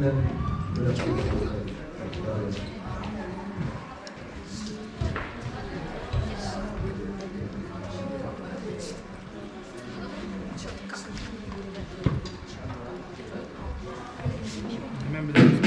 Hemen bir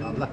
Abla.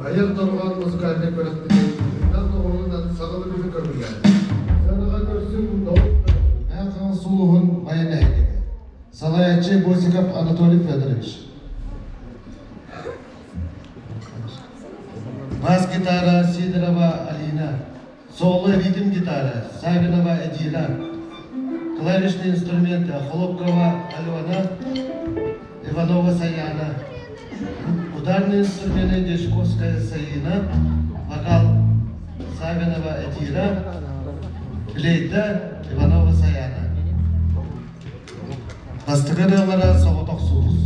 Айар дорҕоон музыкальнай күрэхтэһии элбэх доҕуһуолунан саҕалыыры көбүлээн, сыанаҕа көрсүҥ Мэҥэ Хаҥалас улууһун Майа нэһилиэгэ. Салайааччы Босиков Анатолий Федорович. Бас-гитара Сидорова Алина, соло ритм гитара Савинова Эдина, клавишные инструменты Хлопкова Алена, Иванова Саяна, ударные инструменты Дежковская Саина, вокал Савинова Эдира, флейта Иванова Саяна. Бастакы ырыалара соҕотох сулус.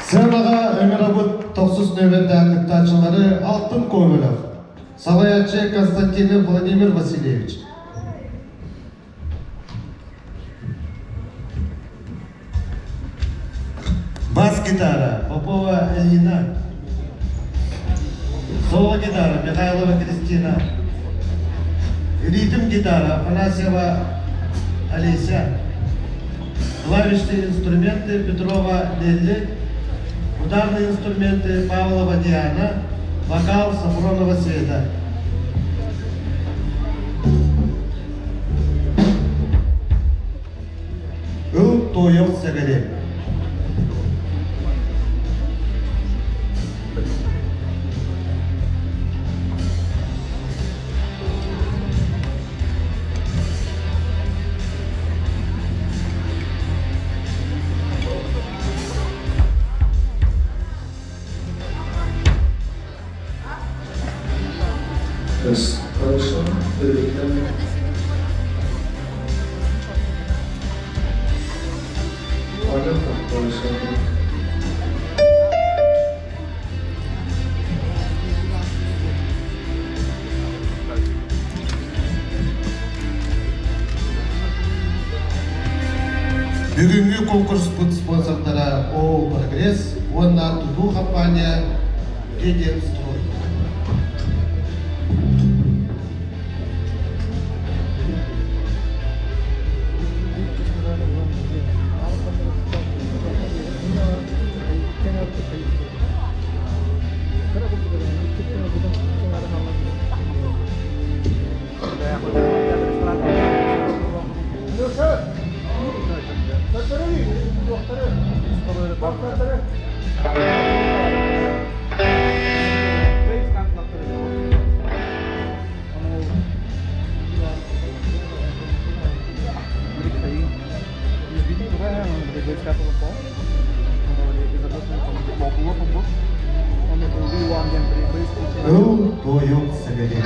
Сыанаҕа ыҥырабыт тохсус нүөмэрдээх кыттааччылары Алтын Кобелев, салайааччы Константинов Владимир Васильевич. Бас-гитара Попова Элина. Соло-гитара Михайлова Кристина. Ритм-гитара Афанасьева Олеся. Клавишные инструменты Петрова Нелли. Ударные инструменты Павлова Диана. Вокал Сафронова Света. Ыл тойон сэгэри. Оня Бүгүҥҥү конкурспут спонсордара ООО «Прогресс» уонна тутуу компания «Гедемстрой». Ыл тойук сэгэри.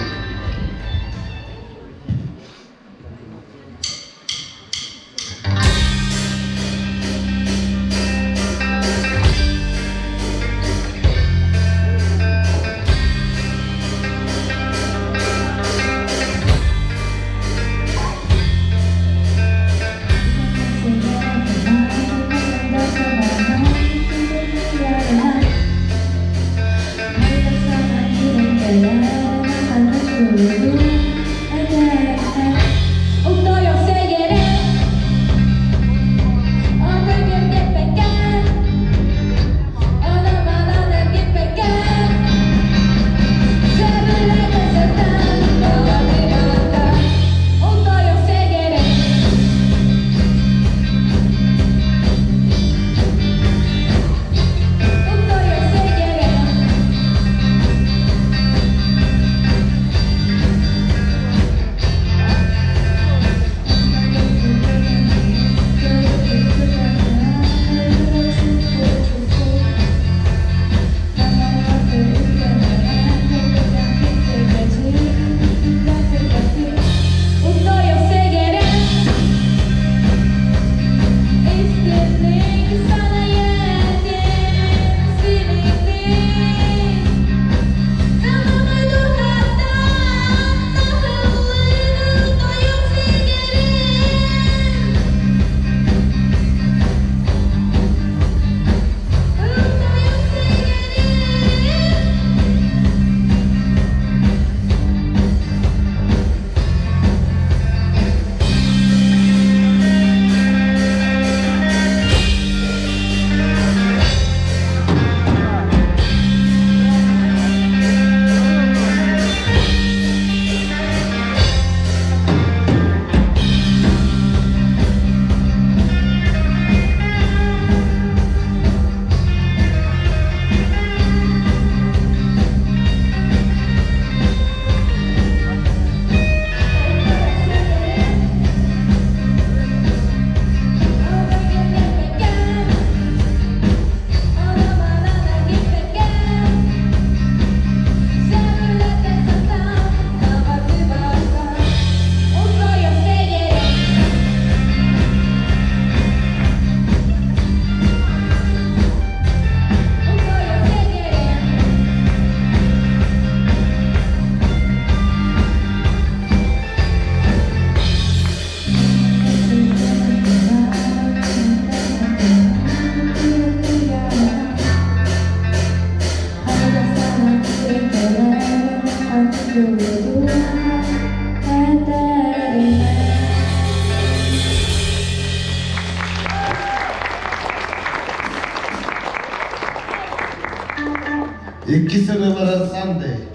Икки сырыылара Sunday.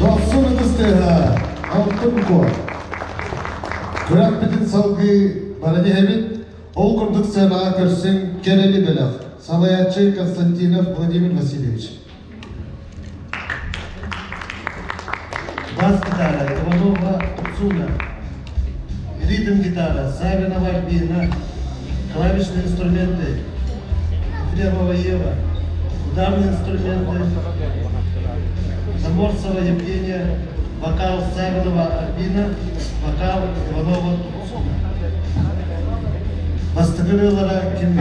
Дохсун ытыс тыаһа, Алтын Куо. Күрэхпитин салгыы баран иһэбит. Ол курдук сыанаҕа көрсүҥ Кэрэли бөлөх. Салайааччы Константинов Владимир Васильевич. Бас гитара Иванова Тупсуна, ритм гитара Савинова Альбина, клавишные инструменты Ефремова Ева, ударные инструменты Заморцева Евгения, вокал Савинова Альбина, вокал Иванова Тупсуна. Бастакы ырыалара ким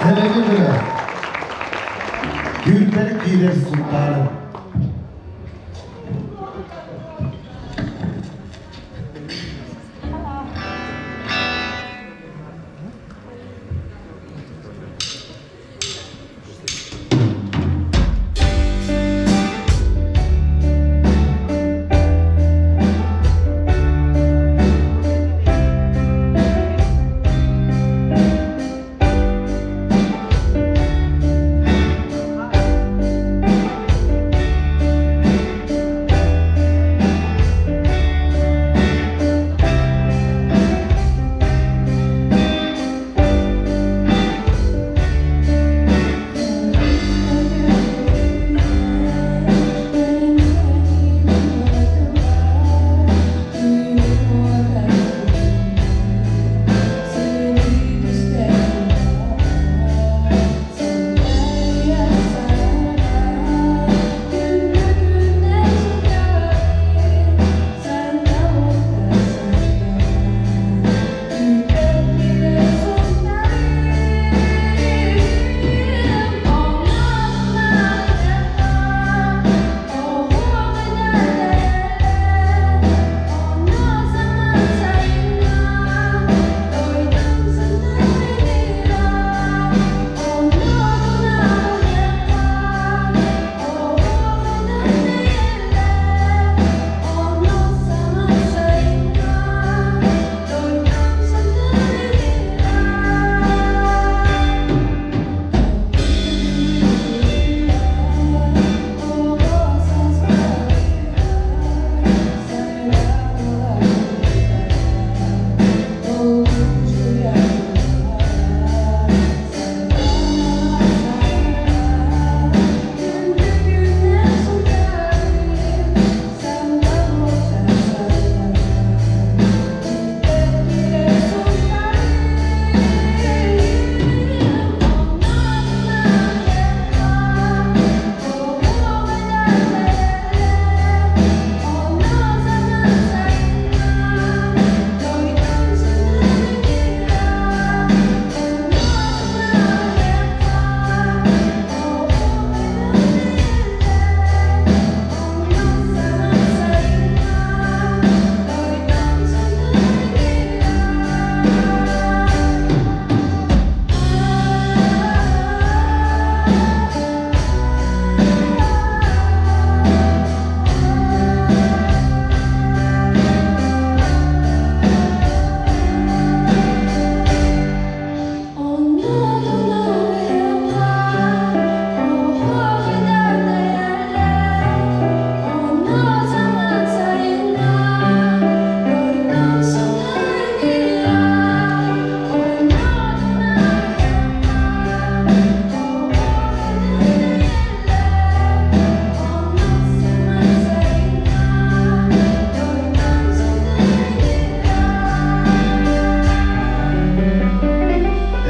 Кэрэли бөлөх. Түүннэр киирэр Сунтаарым.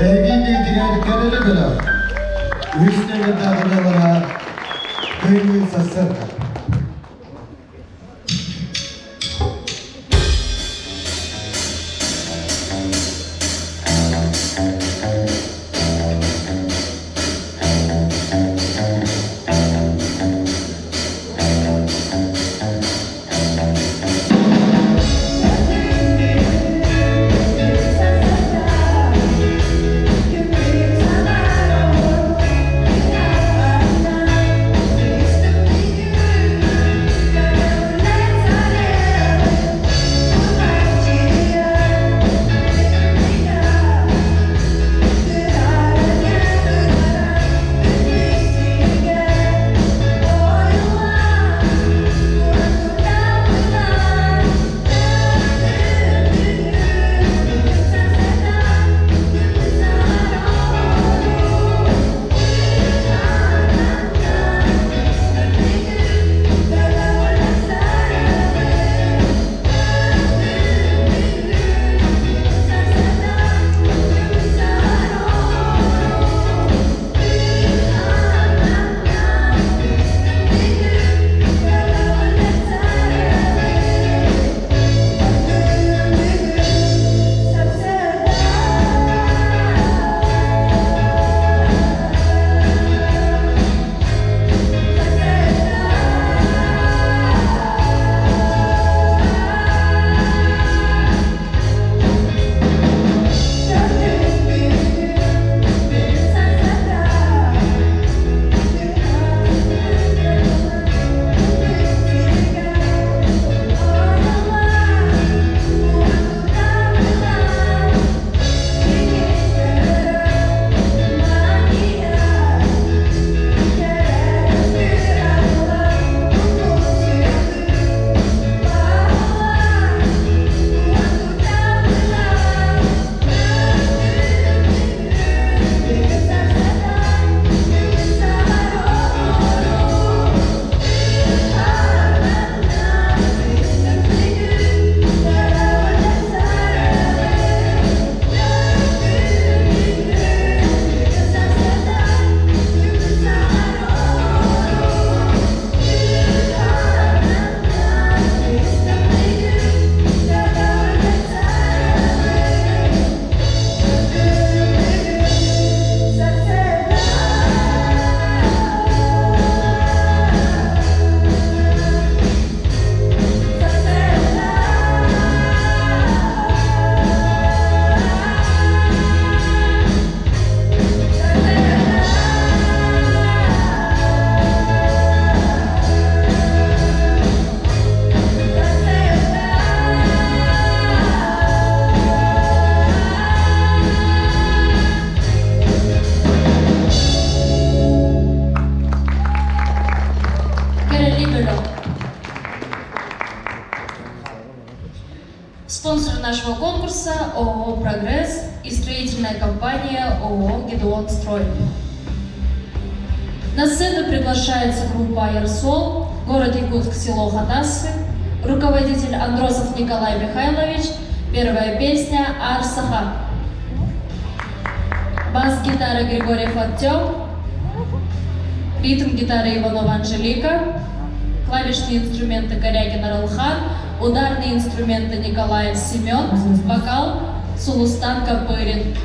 Эһиги иннигитигэр кэлэри бөлөх. Үһүс нүөмэрдээх Күһүҥҥү сарсыарда. Кэрэли бөлөх. Спонсор нашего конкурса ООО «Прогресс» и строительная компания ООО «Гедеон Строй». На сцену приглашается группа «Аэрсол», город Якутск, село Хатасы, руководитель Андросов Николай Михайлович, первая песня «Аар саха». Бас-гитара Григорьев Артем, Ритм гитары Иванова Анжелика, клавишные инструменты Корягин Арылхан, ударные инструменты Николаев Семен, вокал Сулустан Копырин.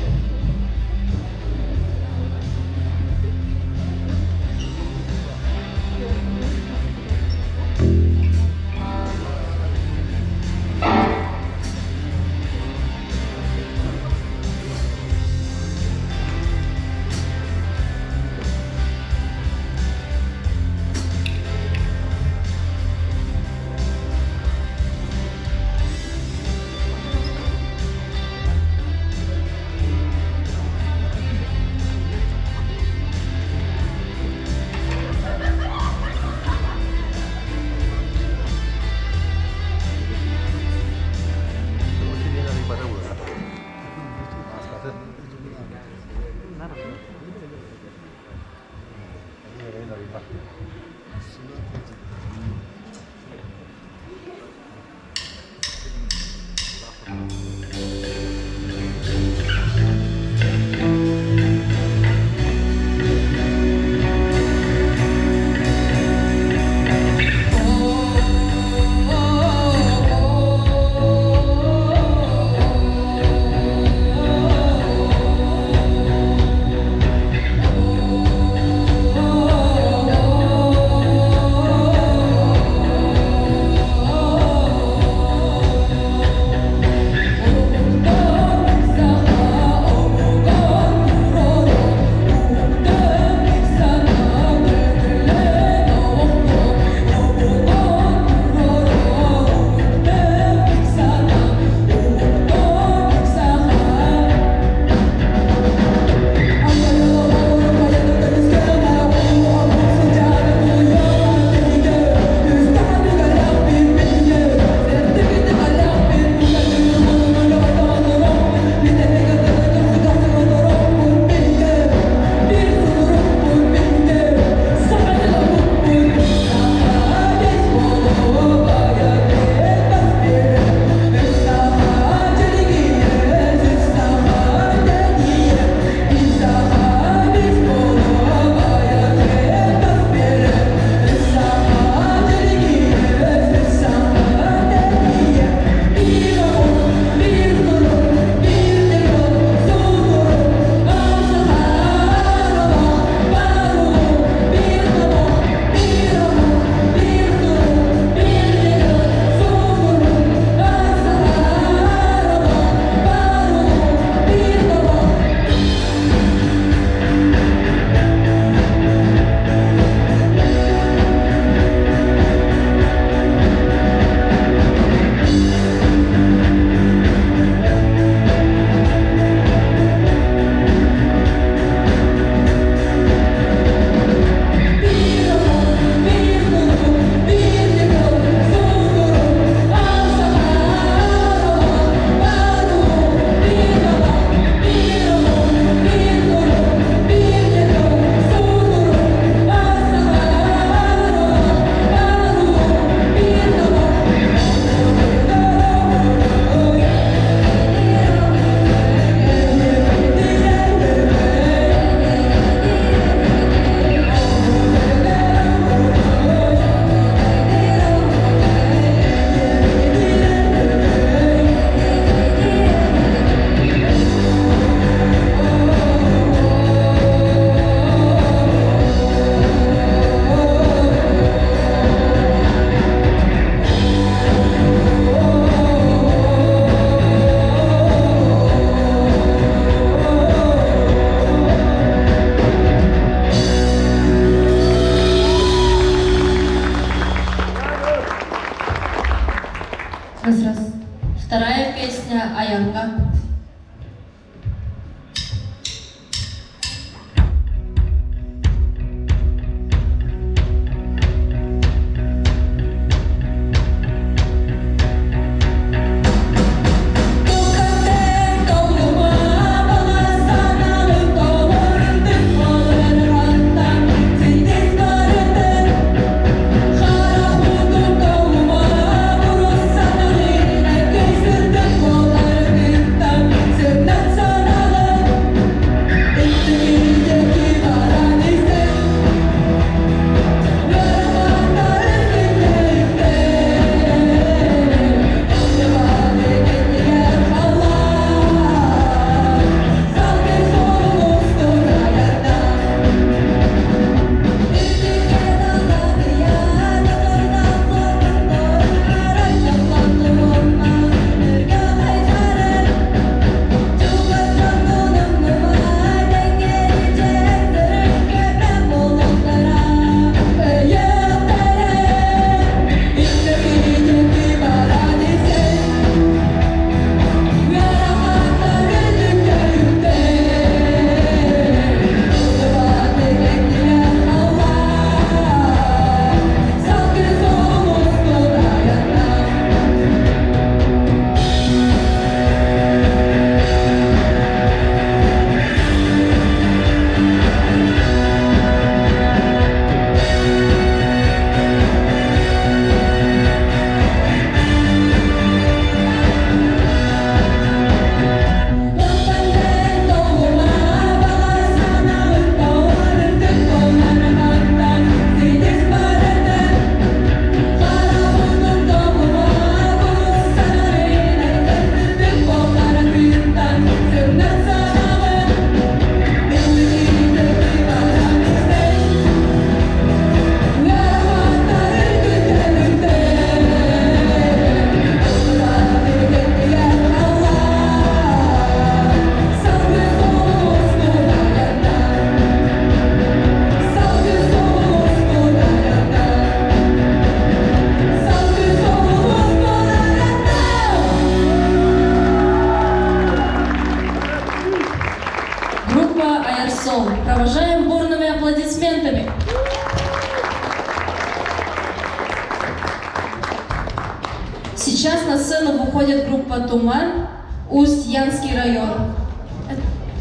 сцену выходит группа «Туман», Усть-Янский район.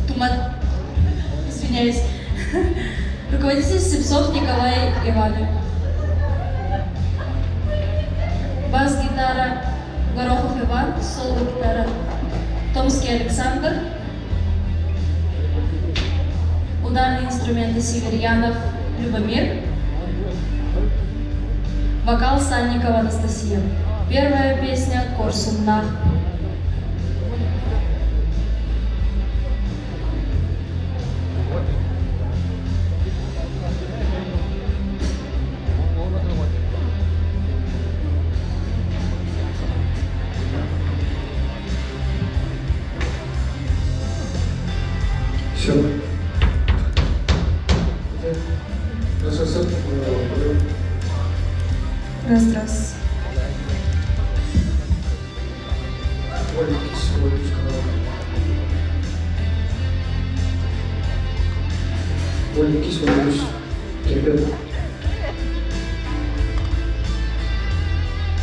Туман, извиняюсь. Руководитель Сипсов Николай Иванович. Бас-гитара Горохов Иван, соло-гитара Томский Александр, ударные инструменты Северьянов Любомир, вокал Санникова Анастасия. Первая песня «Корсуннах». Все. Раз, раз.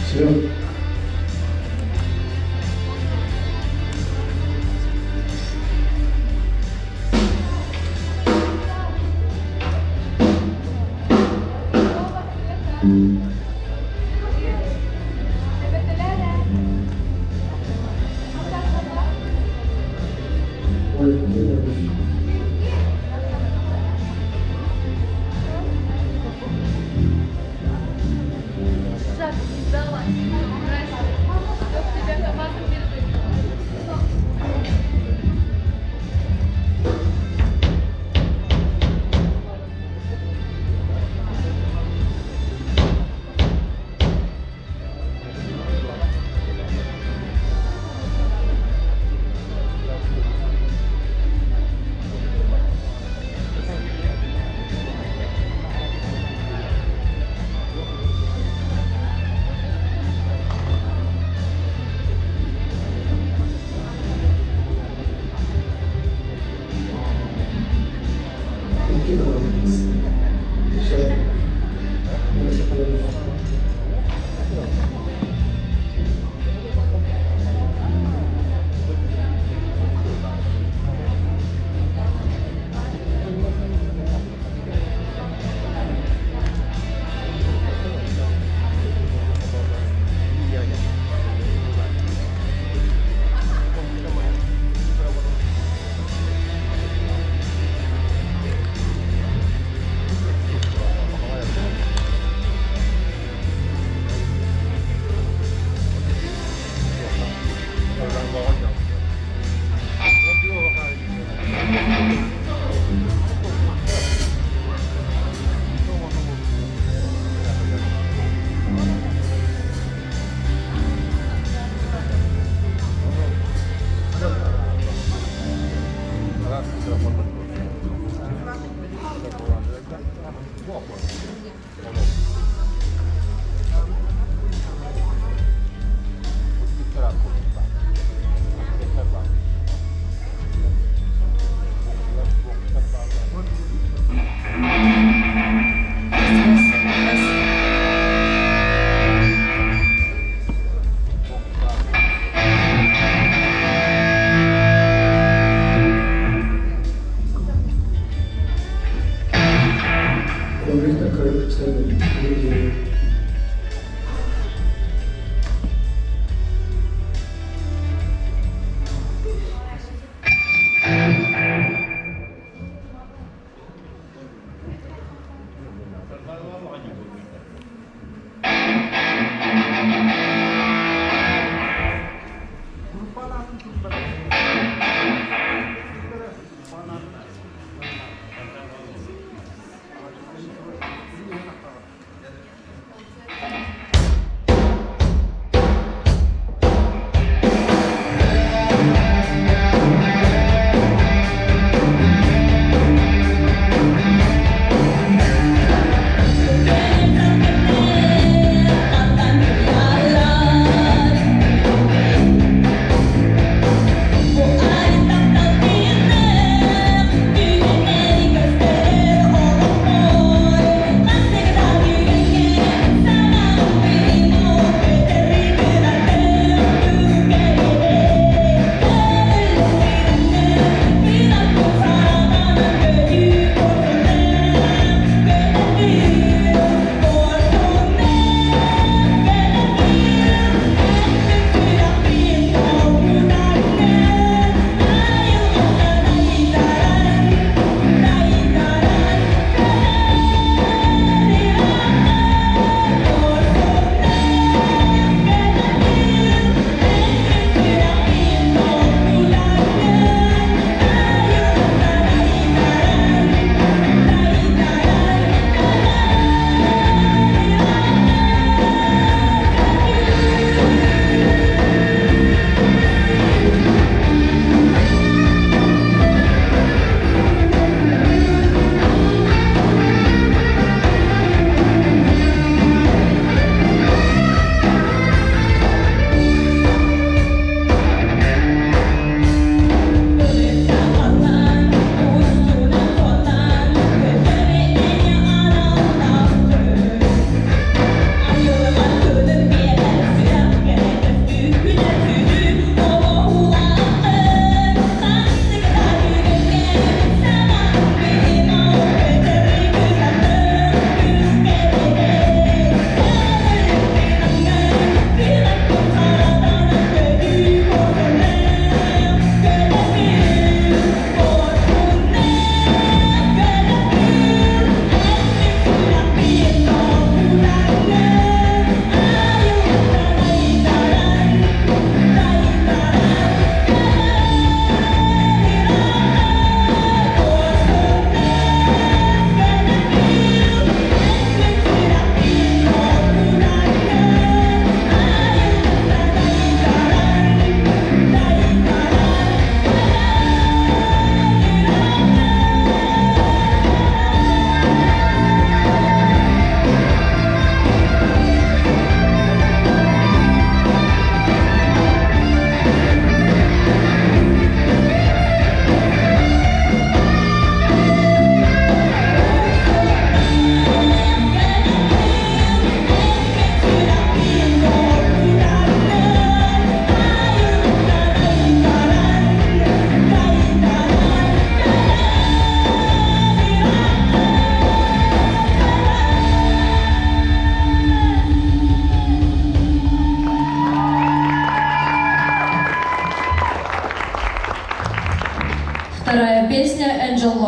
Все.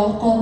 Олоҥхо.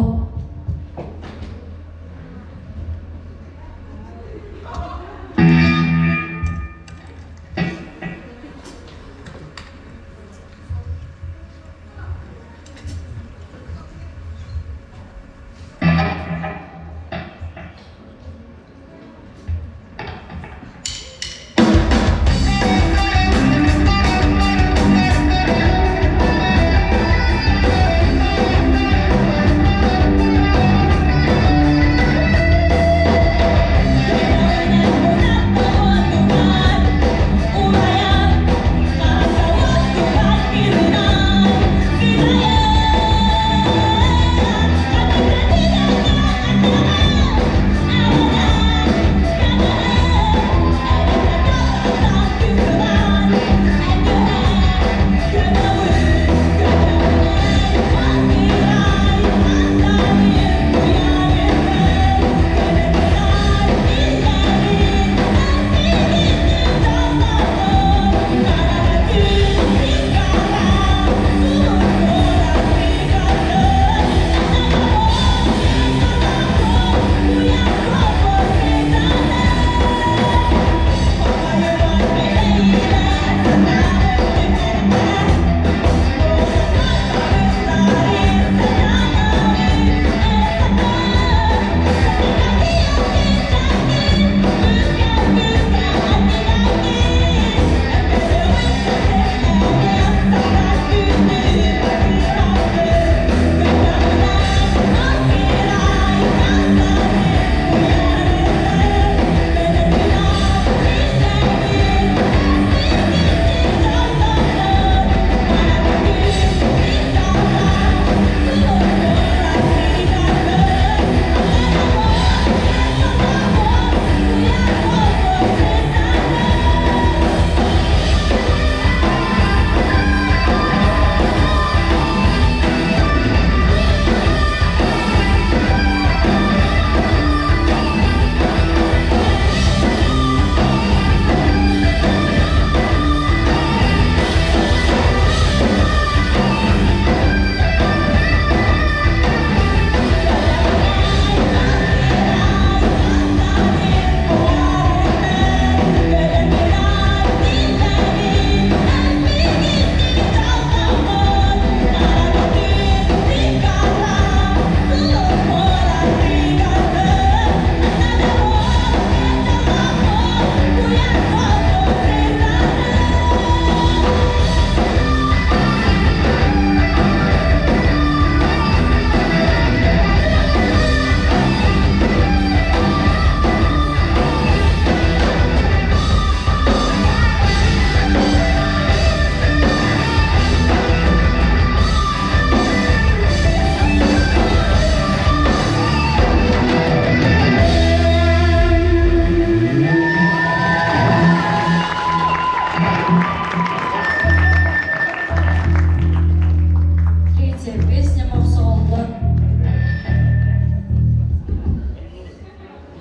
Третья песня Мохсоҕоллор.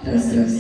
Раз, раз.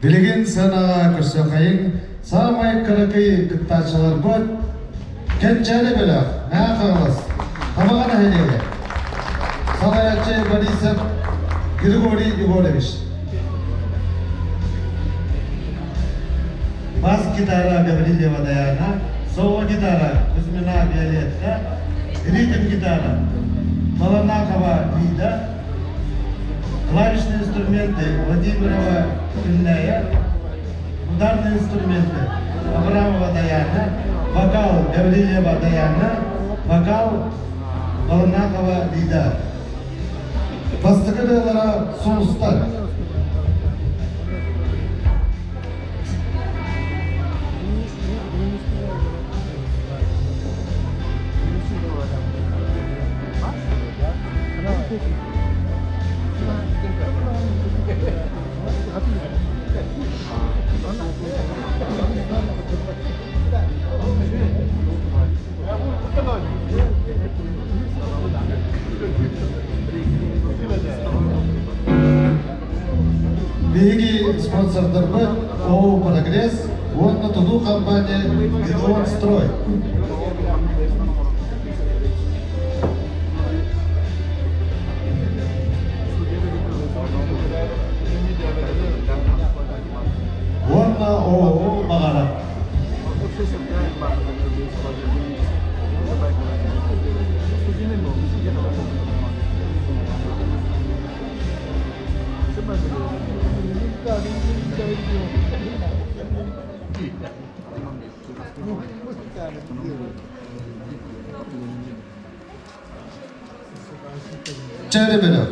Билигин сыанаҕа көрсүөххэйиҥ саамай кыракый кыттааччыларбыт Кэнчээри бөлөх, Мэҥэ Хаҥалас, Табаҕа нэһилиэгэ, салайааччы Борисов Григорий Егорович. Бас-гитара Гаврильева Даяна, соло-гитара Кузьмина Виолетта, ритм-гитара Баланахова Лида, клавишные инструменты Владимирова Күннэйэ, ударные инструменты Абрамова Даяна, вокал Гаврильева Даяна, вокал Баланахова Лида. Бастакы ырыалара Сулустар. Биһиги спонсордарбыт ООО «Прогресс» уонна тутуу компания «Гедеон Строй». Уонна ООО «Баҕарах». Чээрэ бөлөх.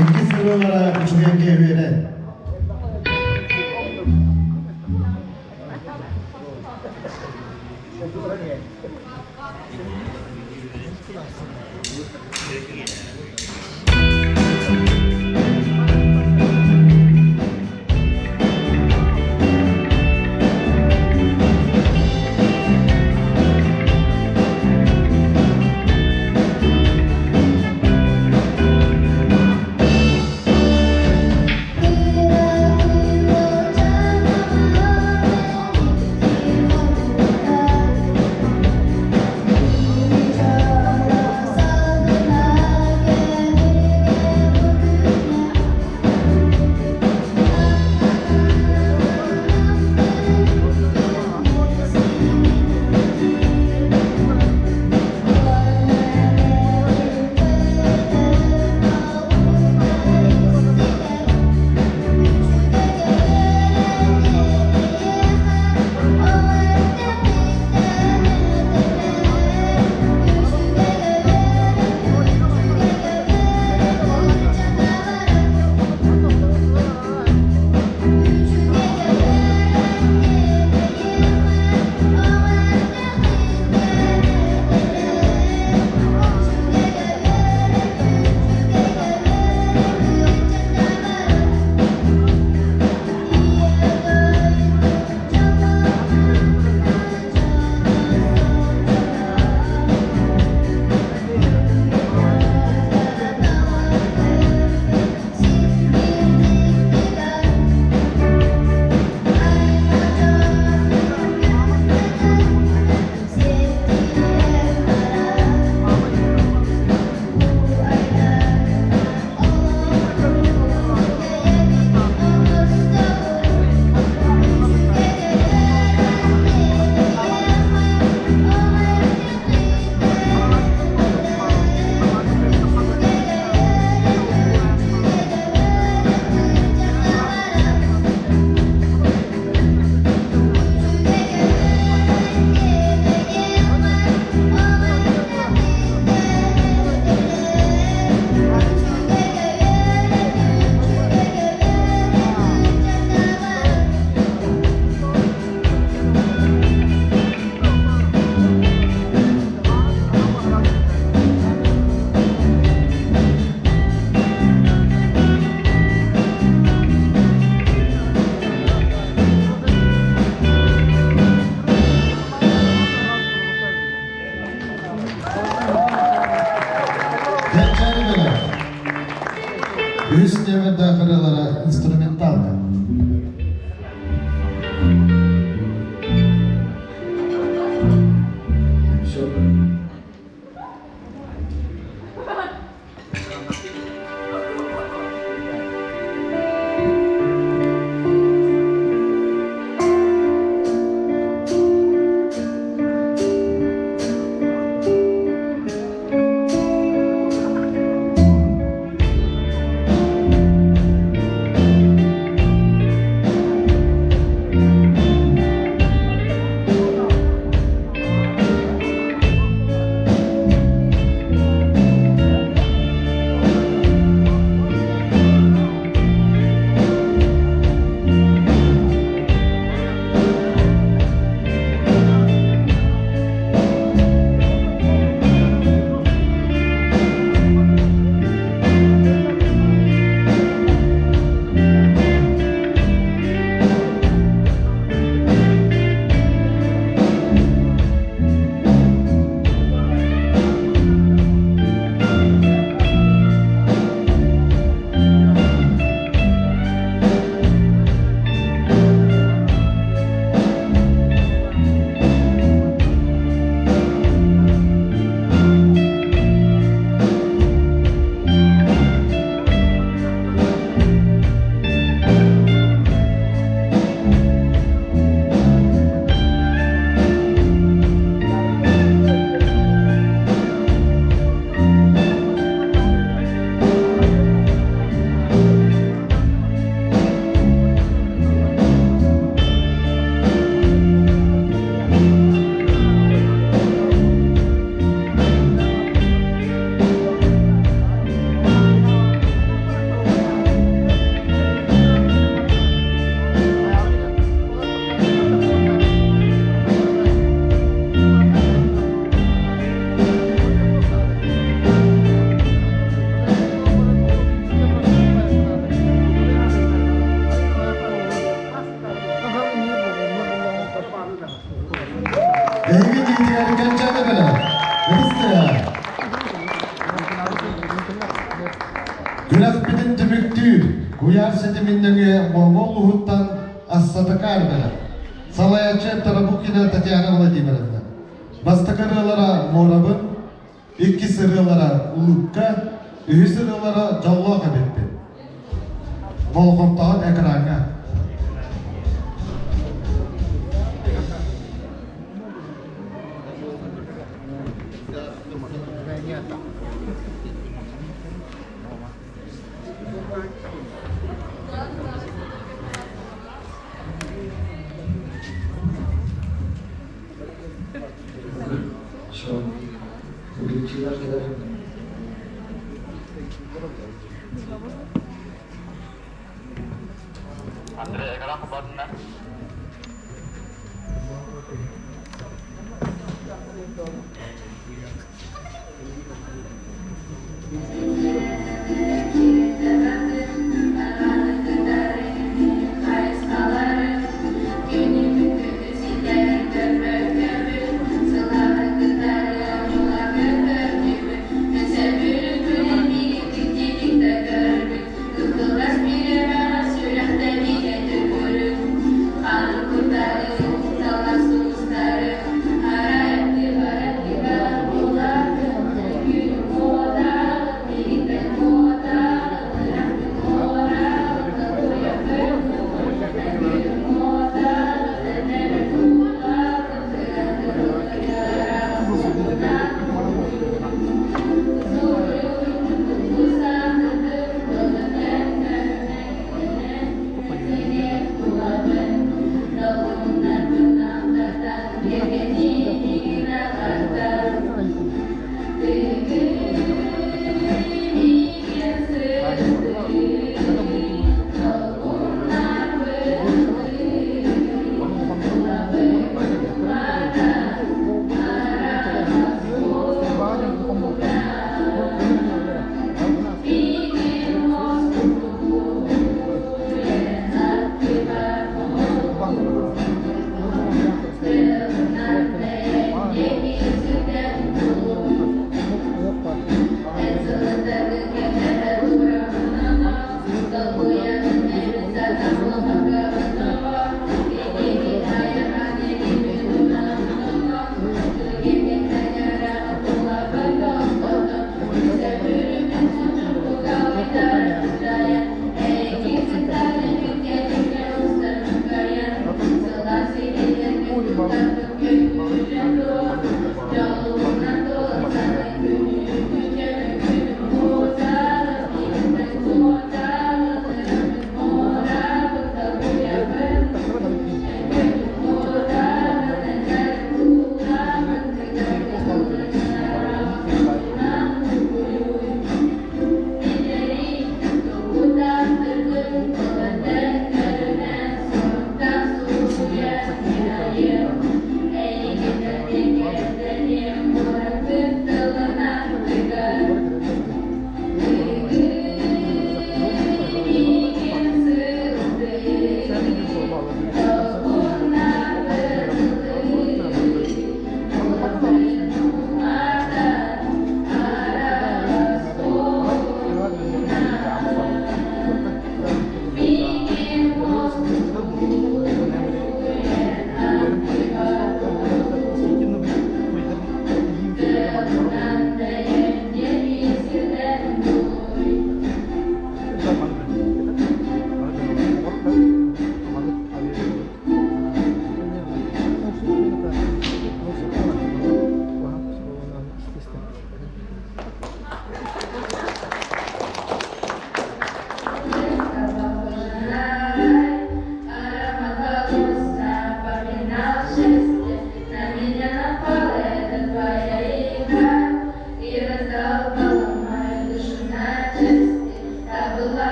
Иккис ырыалара үчүгэйгэ үөрэн. Кэнчээри бөлөх. Үһүс нүөмэрдээх ырыалара инструменталка. Күрэхпитин түмүктүүр куйаар ситимин нөҥүө Моҥгол улууһуттан Ассатакаар бэлэх. Салайааччы Тарабукина Татьяна Владимировна. Бастакы ырыалара Муорабын, иккис ырыалара Улыбка, үһүс ырыалара Дьоллоох эбиппин. Болҕомтоҕут экраҥҥа. Андрей, экран холбоотунна.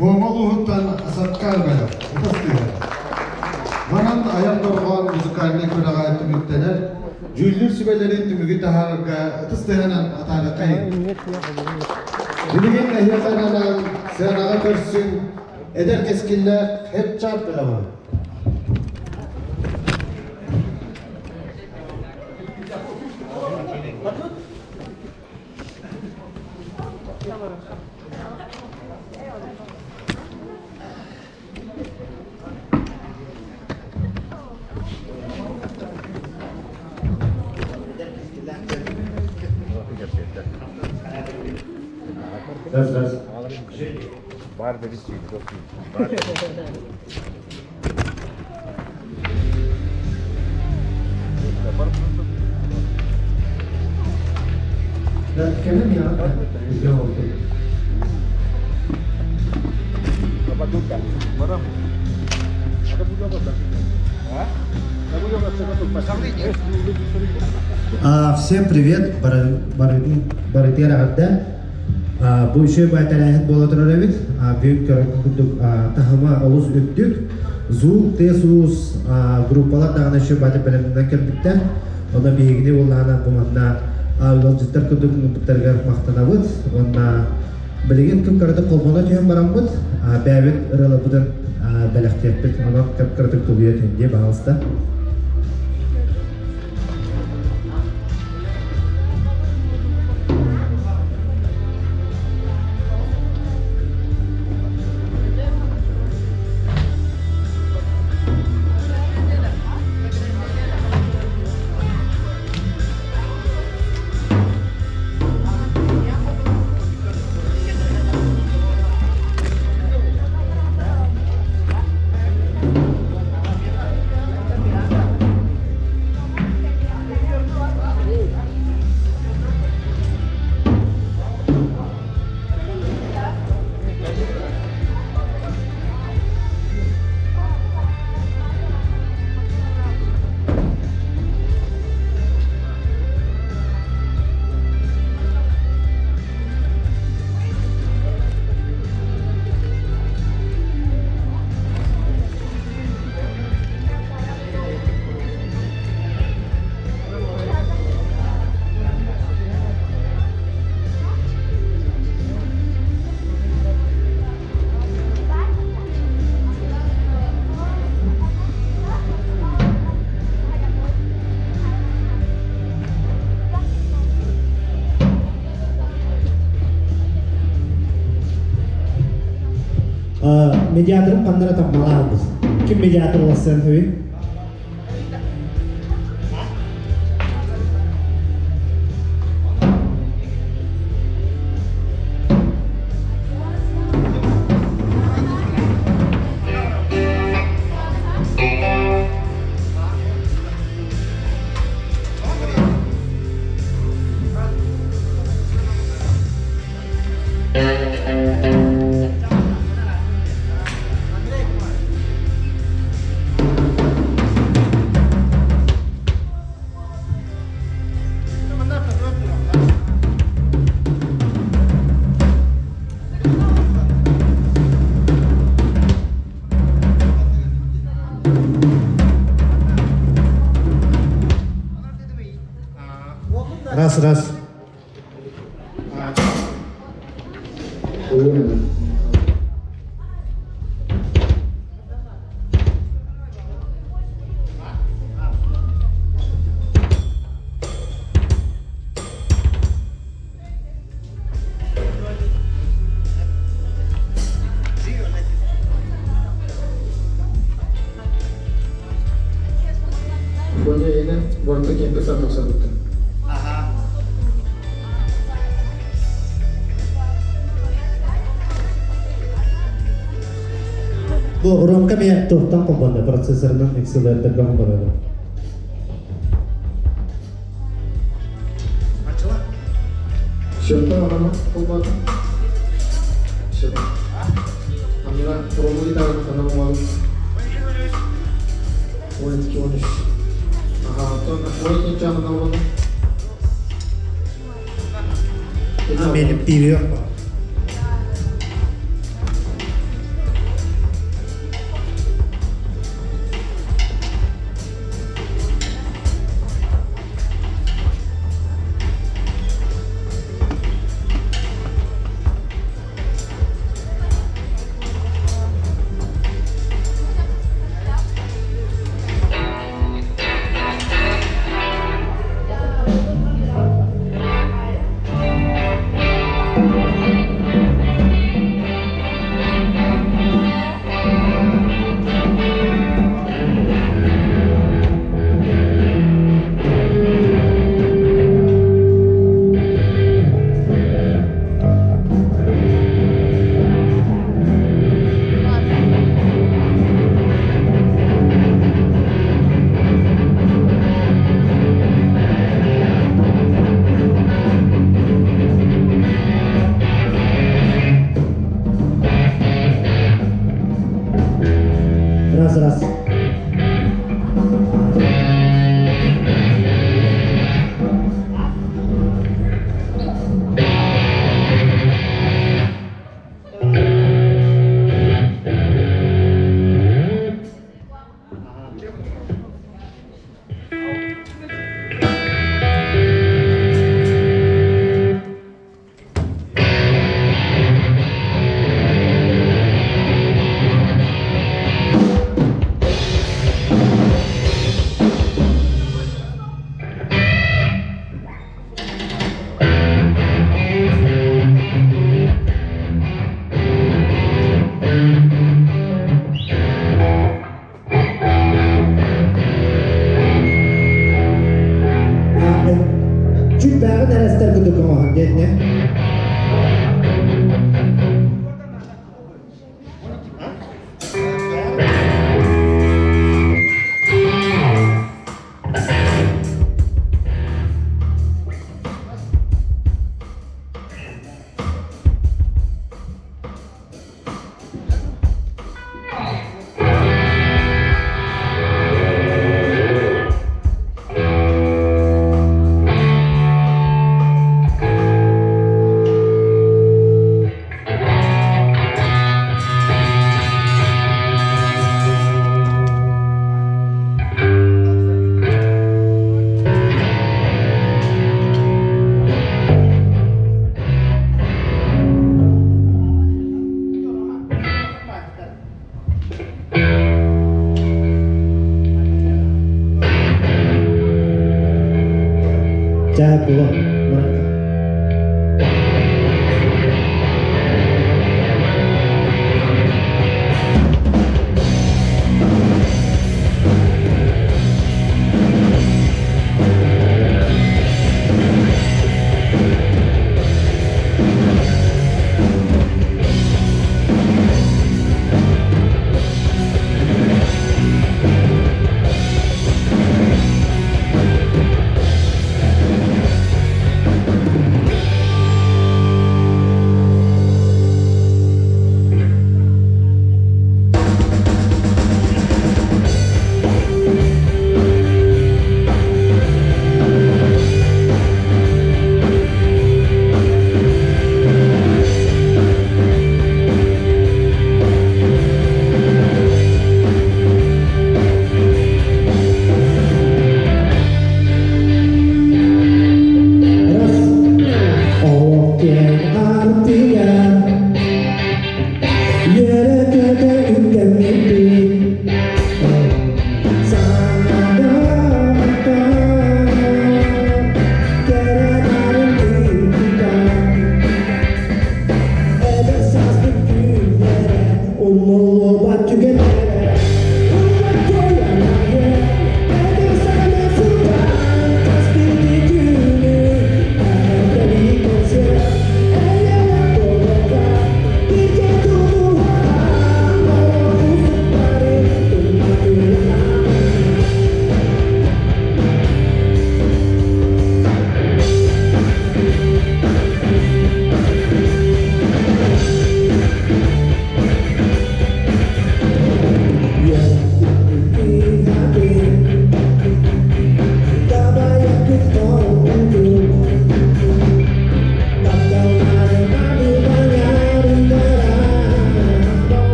Муома улууһуттан Асаткар бөлөх, ытыс тыаһа. Манан айар дорҕоон музыкальнай күрэҕэ түмүктэнэр. Дьүүллүүр сүбэлэри түмүгү таһаарарга ытыс тыаһынан атаарыаххайыҥ. Билигин эһиэхэ анаан сыанаҕа көрсүҥ эдэр кэскиллээх хедчат бөлөҕү. Раз, раз. Бар Кэлин я Всем привет, барытыгар эҕэрдэ. Бу үчүгэй баайтарааһын буола турар эбит. Бүгүн көрөр курдук таһыма олус үрдүк. Звук, тыас-уус группалар даҕаны үчүгэй баайтар бэлэмнэнэн кэлбиттэр. Онно биһигини буоллаҕына бу манна ыалдьыттар курдук ыҥырбыттарыгар махтанабыт. Уонна билигин кып-кыратык холбоно түһэн бараммыт, бэйэбит ырыаларбытын бэлэхтиэхпит. Онон кып-кыратык тулуйа түһүн дии, баҕалыста. Медиаторым ханнара тапмалаабыз. Ким медиатор олассан хөй? Раз, раз. Бу Ромка мен туохтан холбонно процессорынан акселераторга холбонно. Счета ана холбата. Счета. Амина пробуй да ана мал. 12 13. Ага, то 12 чана на Benim TV yok.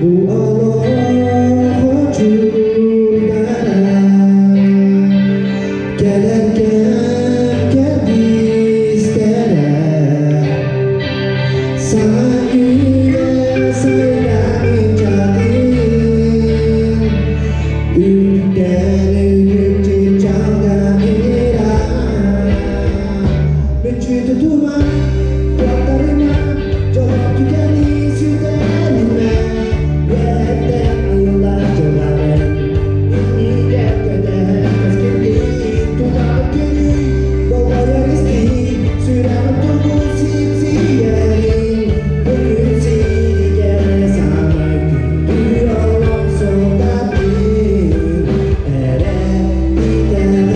Bu Allah cümlere Gelen gel gel bizlere Sana güle saydan cadin Ülden ülkü candan ira Bütün tutuma kulaklarıma Cevap tükeni südenime Yerden yıllar colarım İnni gel keskindi Tulağı gönül Bolgayar isti Sürem tugu sipsiyerin Bugün seni gel sana Gündür olsun tatmin Ere gider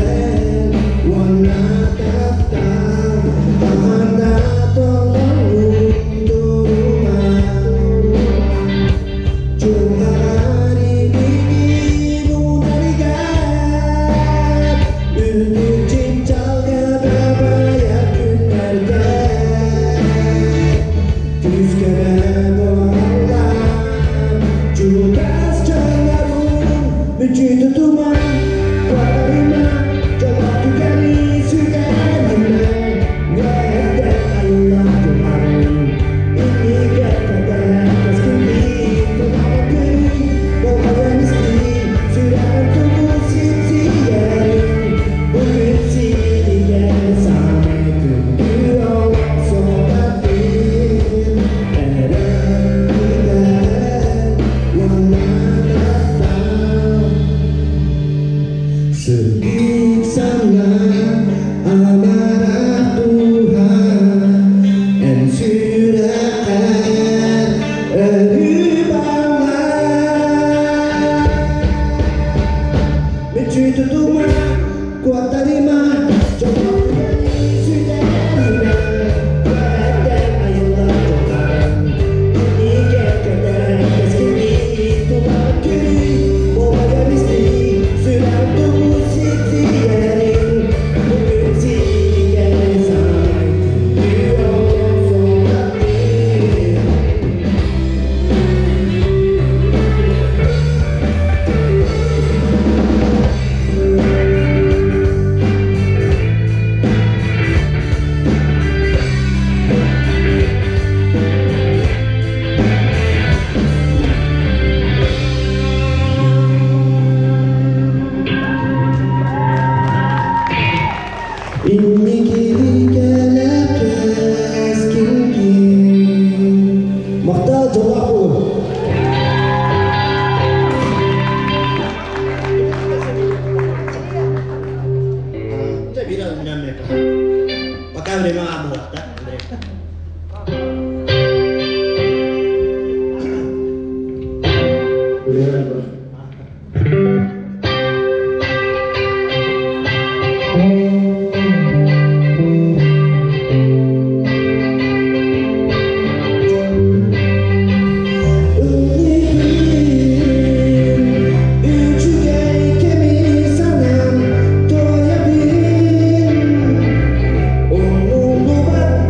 Wanna taptal Tahanda tolong duruma Sedih sana amarah Tuhan En sürekat ölü Mencitutuma kuat terima coba sudah lima dan ayolah coba ini kekeder keskini tular kiri boya misti sudah tunggu siti yerin bugün sini gel İnnikili keskin Махта жолақ болу. Пока время было, да, Андрей? Үчүгэй кеми санам тоябын. Оннулубат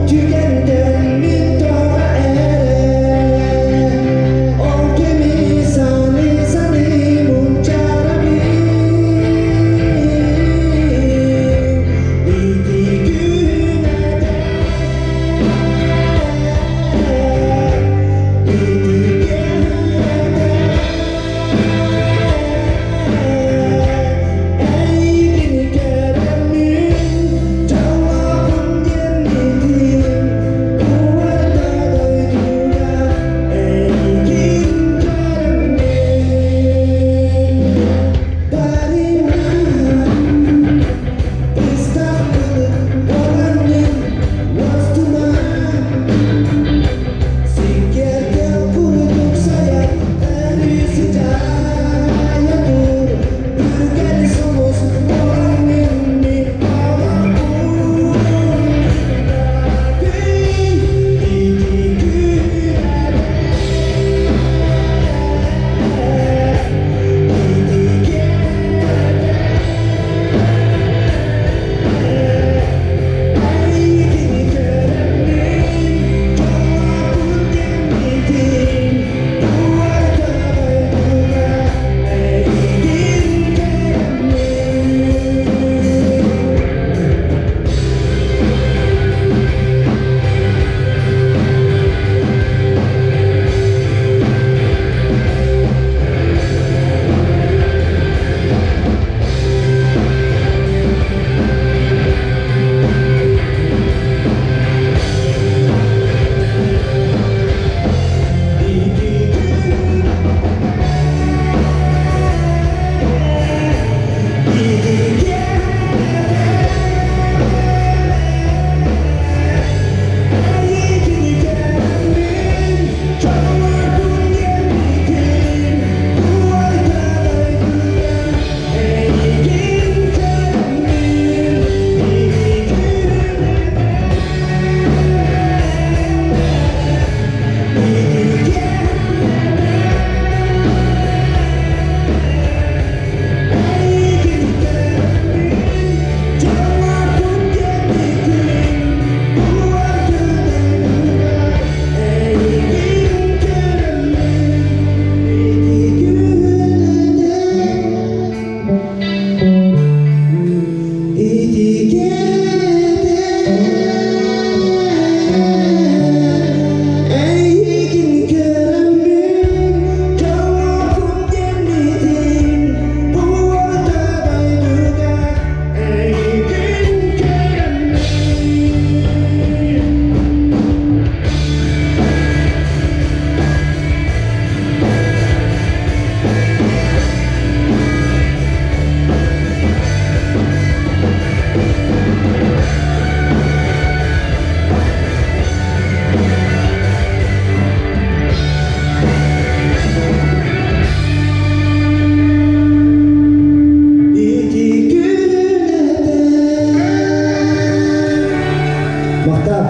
Махтал.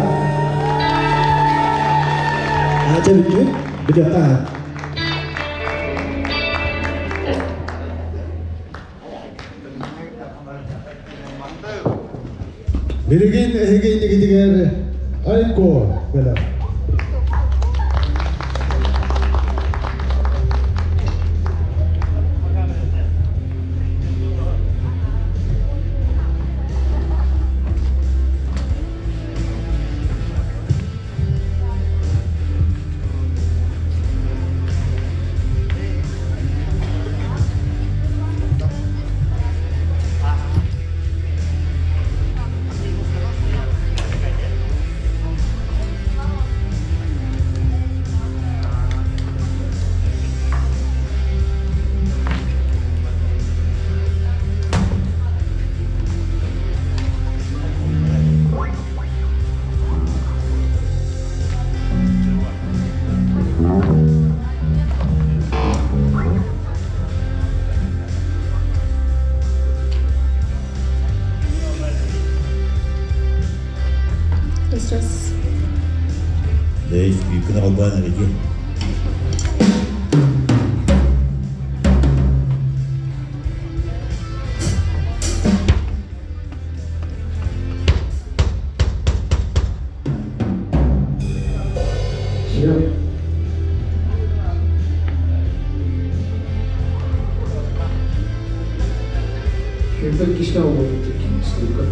Ача бүттү. Бүтүөххэ. Билигин эһиги иннигитигэр Айко бэлэх. Сейчас. Скрипканы албан эреки. Все. Şurada kişi olmadı. Скрипка.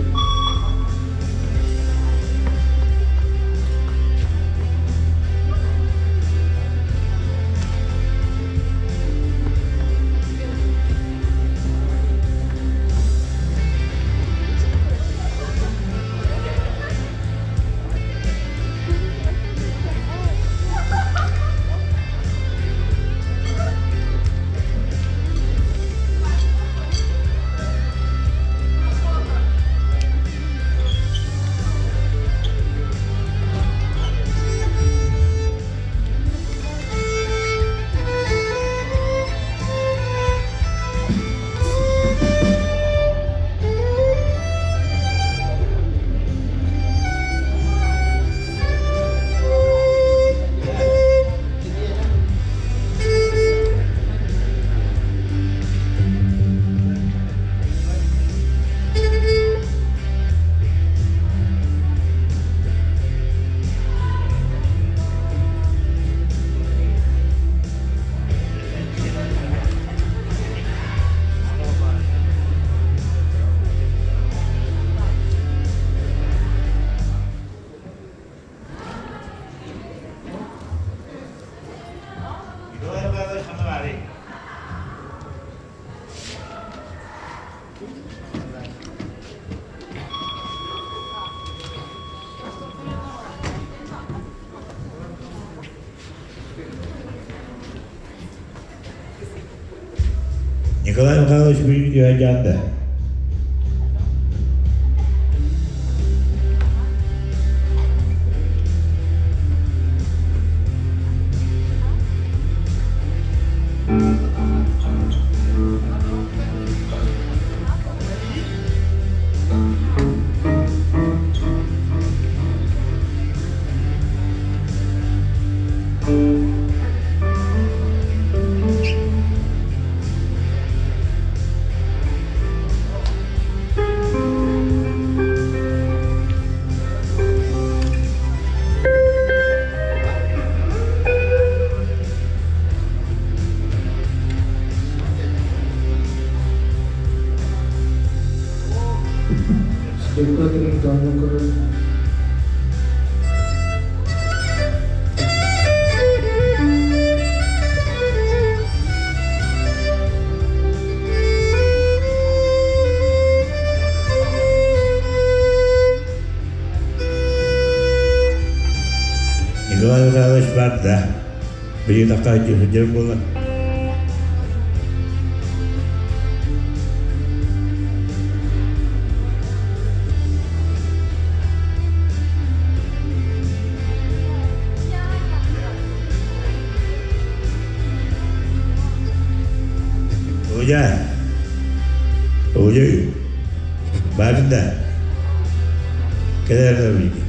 Николай Михайлович Бүлүү Скрипка деген. Николай Михайлович бар да. Били такка жүр була. Оля. Оля. Барында. Кедерде билги.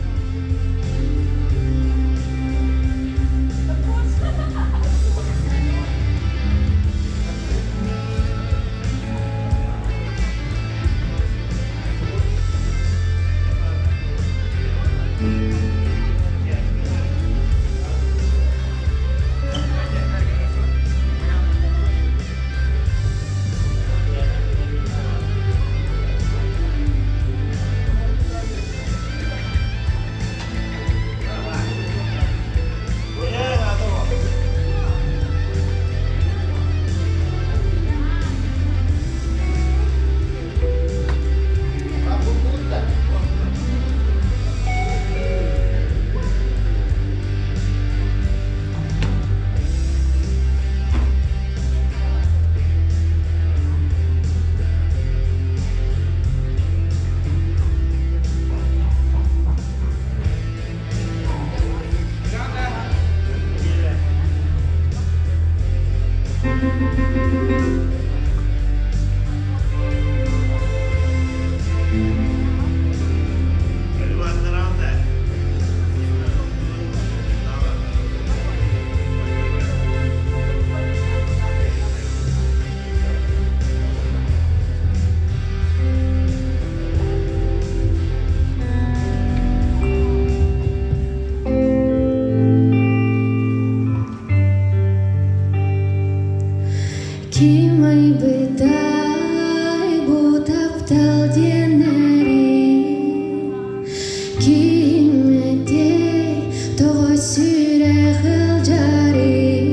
Ким этэй, тоҕо сүрэх ылдьарый?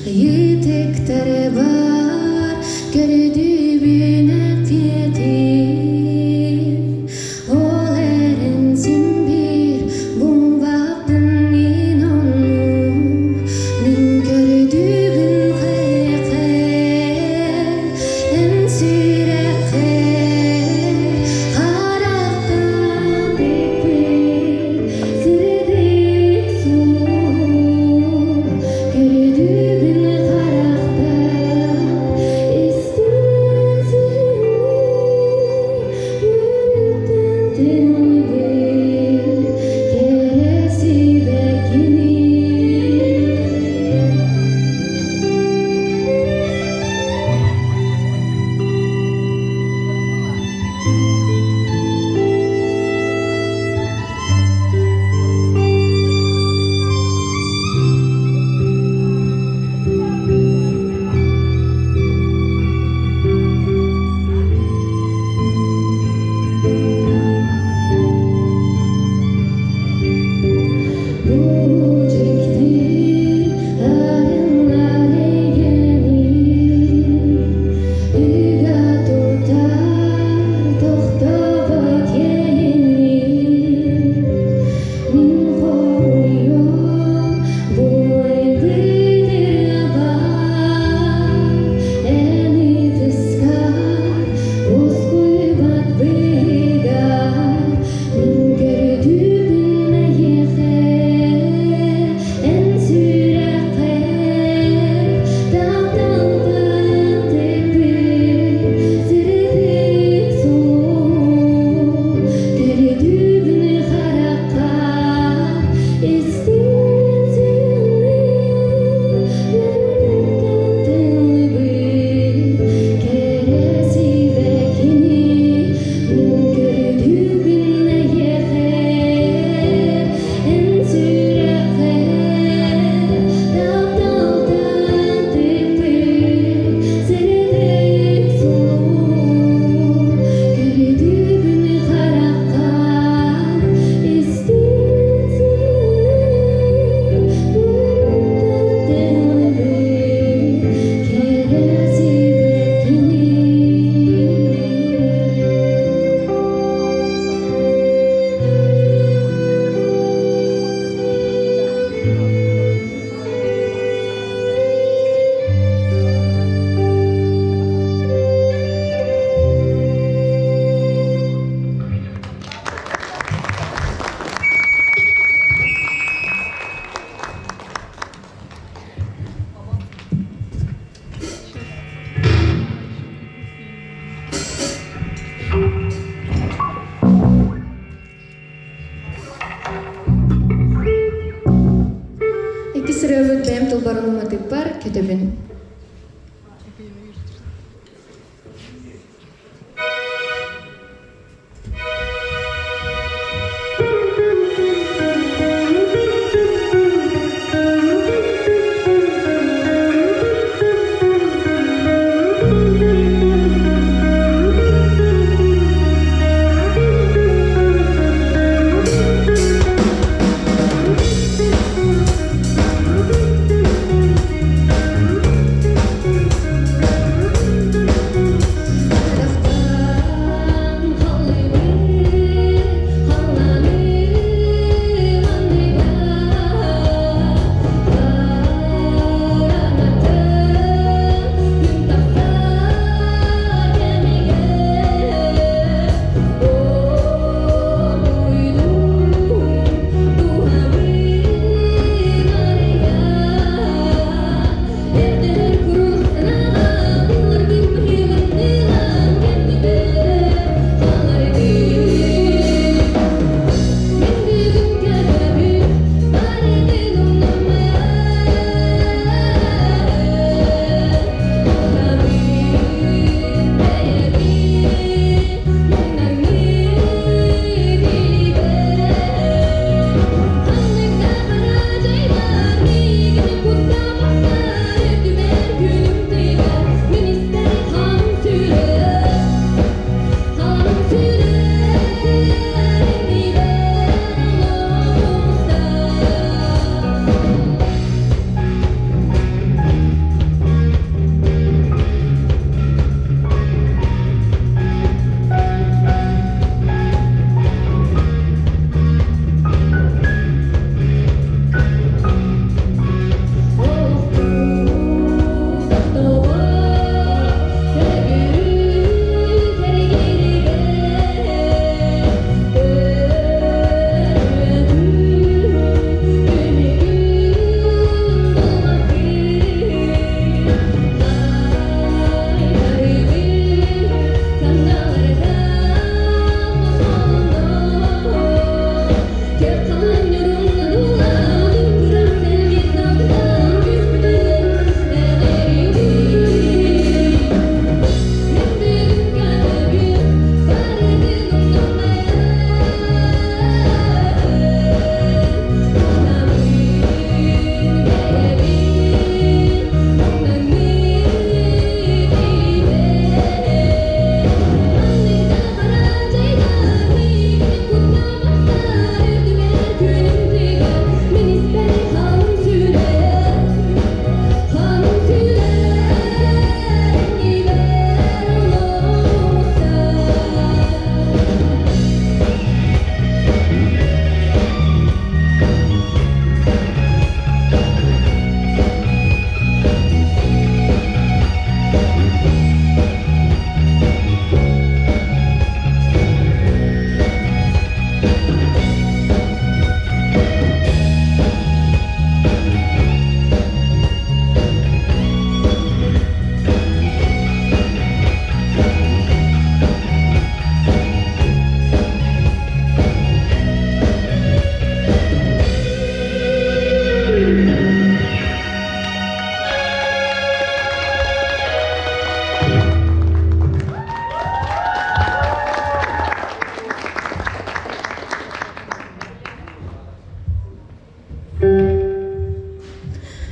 Ыйытыктары бар, көрдүүбүн эппиэтин. Ол эрэн син биир булбаппын мин ону. Мин көрдүүбүн хайҕай, эн сүрэххэр харахтан тикпит сырдык суол. Көрдүүбүн харахтан истэн сиринии, үөрүттэн тыллыбыт кэрэ сибэккини. Бу дьикти арыҥнар эйгэни ыга тутар тохтобот иэйиини мин хоһуйуом бу айбыт ырыабар эн ытыскар уоскуйбат быһыгар мин көрдүүбүн эйиэхэ эн сүрэххэр тапталбын тикпит сырдык суол көрдүүбүн харахха истэн сиринии үөрүттэн тыллыбыт кэрэ сибэккини мин көрдүүбүн эйиэхэ эн сүрэххэр тапталтан тикпит сырдык суол көрдүүбүн харахха истэн сиринии үөрүттэн тыллыбыт кэрэ сибэккини. Иккис ырыабыт бэйэм тылбар уматыппар көтөбүн.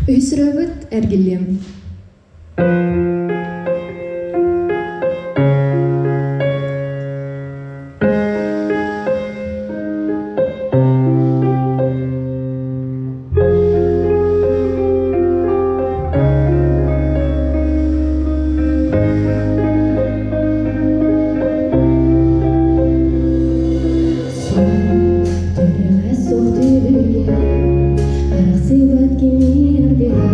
Үһүс ырыабыт Эргиллиэм. Суох түбүгэ, арахсыбат кини аргыһа,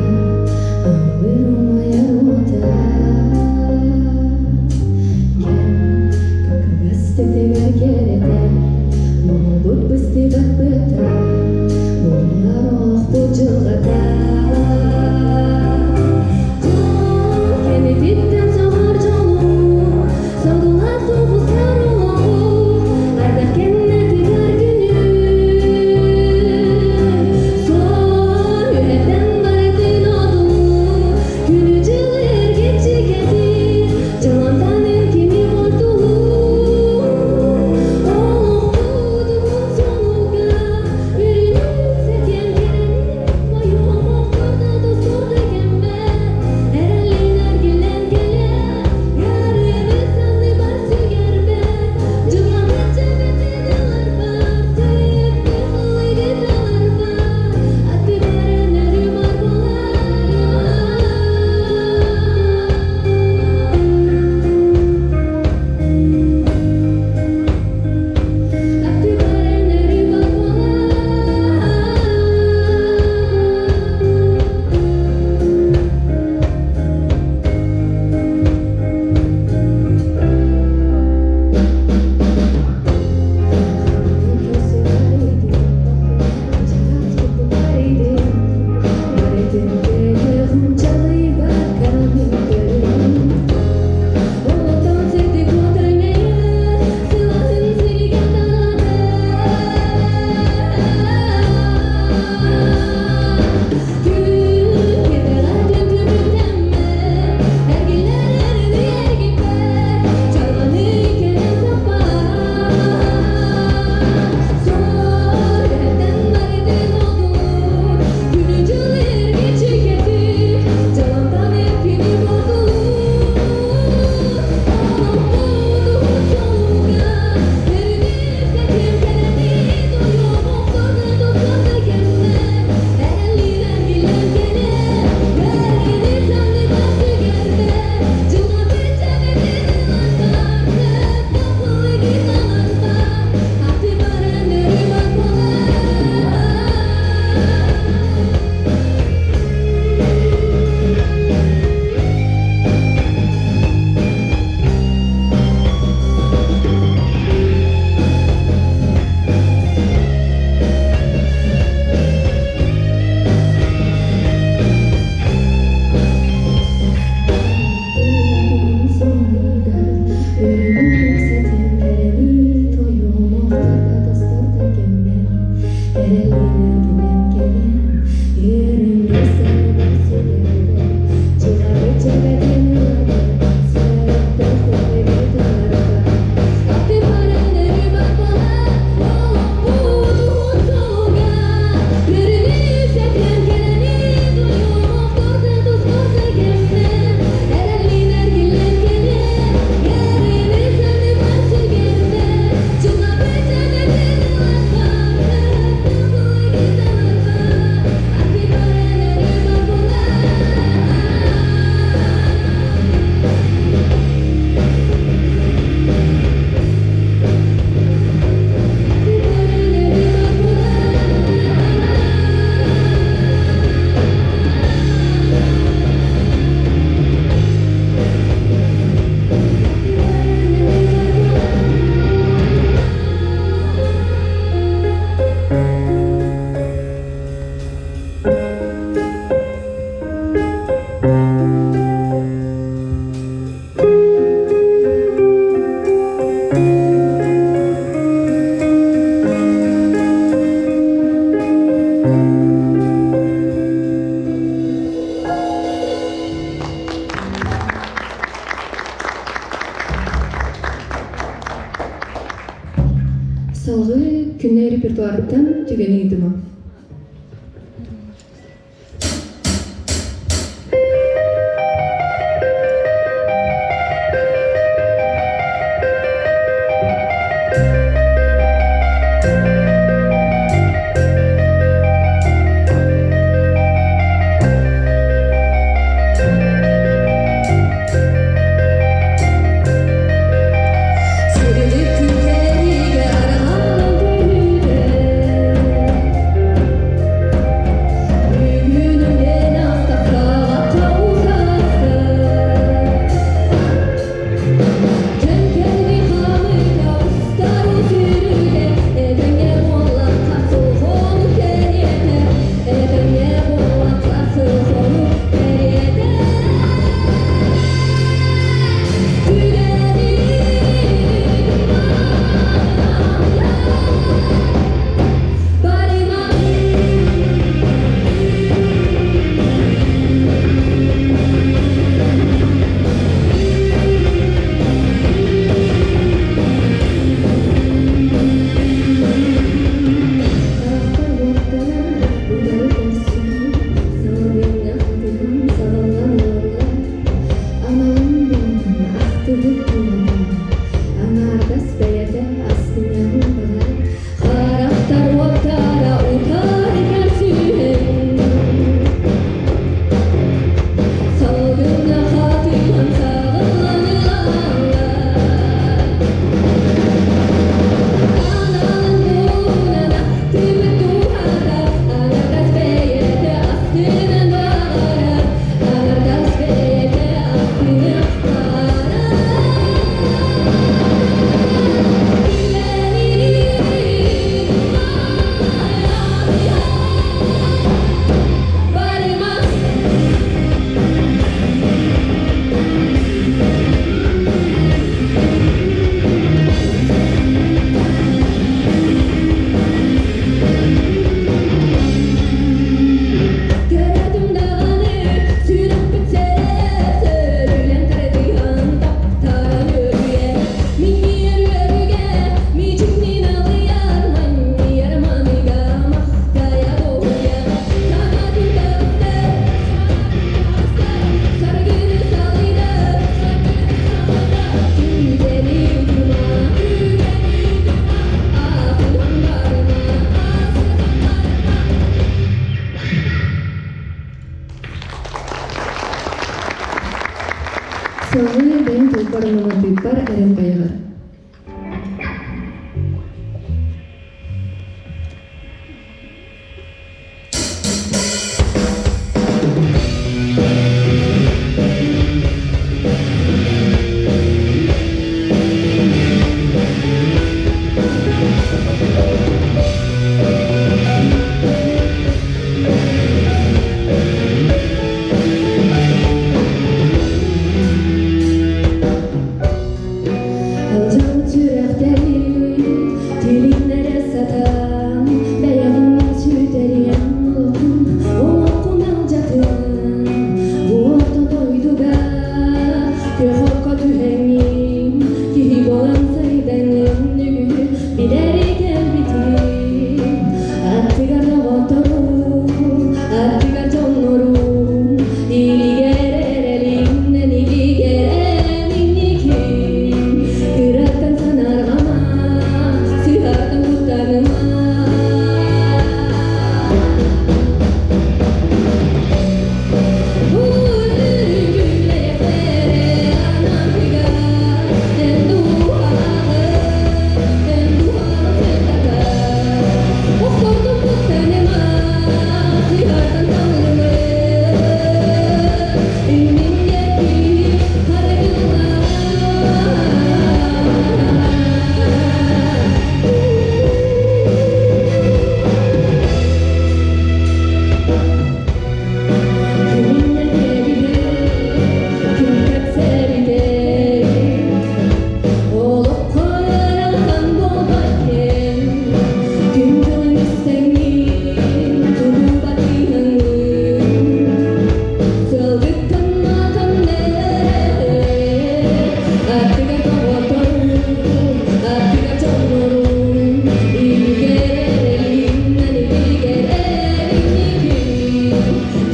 Амыр умайар уота. Кэм кыкыгас тэтигэр кэрэтэ, Моһолбут быстыбат быата, Булунар олохпут дьылҕата. Дьол кэнититтэн соһор дьолу, Содула сугустар олоҕу, Ардах кэннэ тыгар күнү. Сор үһэттэн барытын одулуу, Күнү-дьылы эргиччи кэтиир, Дьылантан кими ортолуу. Олохпутун сонуга, Үрүнүк сэтиэн кэрэни, Ойуом охтордо тостор да кэммэ, Эрэлин эргиллэн кэлэ, Ыарыыны санныбар сүгэрбэ, Дьылҕабыт дьэбэтин ыларбар, Сөпкө халыгы таларбар, Аттыбар өнөрү бар буолар. Аттыбар өнөрү бар буолар. Салгыы күннэй репертуарыттан түгэни ыытыма. тылбарын матыыппар эрэл байҕар. Алдьаммыт сүрэхтэри тилиннэрэ сатаан, бэйэҕин сүтэриэн олоххун, олоххун алдьатан, бу орто дойдуга күөх окко түһэҥҥин, киһи буолан сайдаҥҥын үгүһү билэри кэлбитим. Аттыгар доҕотторум, аттыгар дьоннорум, илигэр эрэлим, илигэр эн инниким. Кыраттан санаарҕама, сыһартан куттаныма.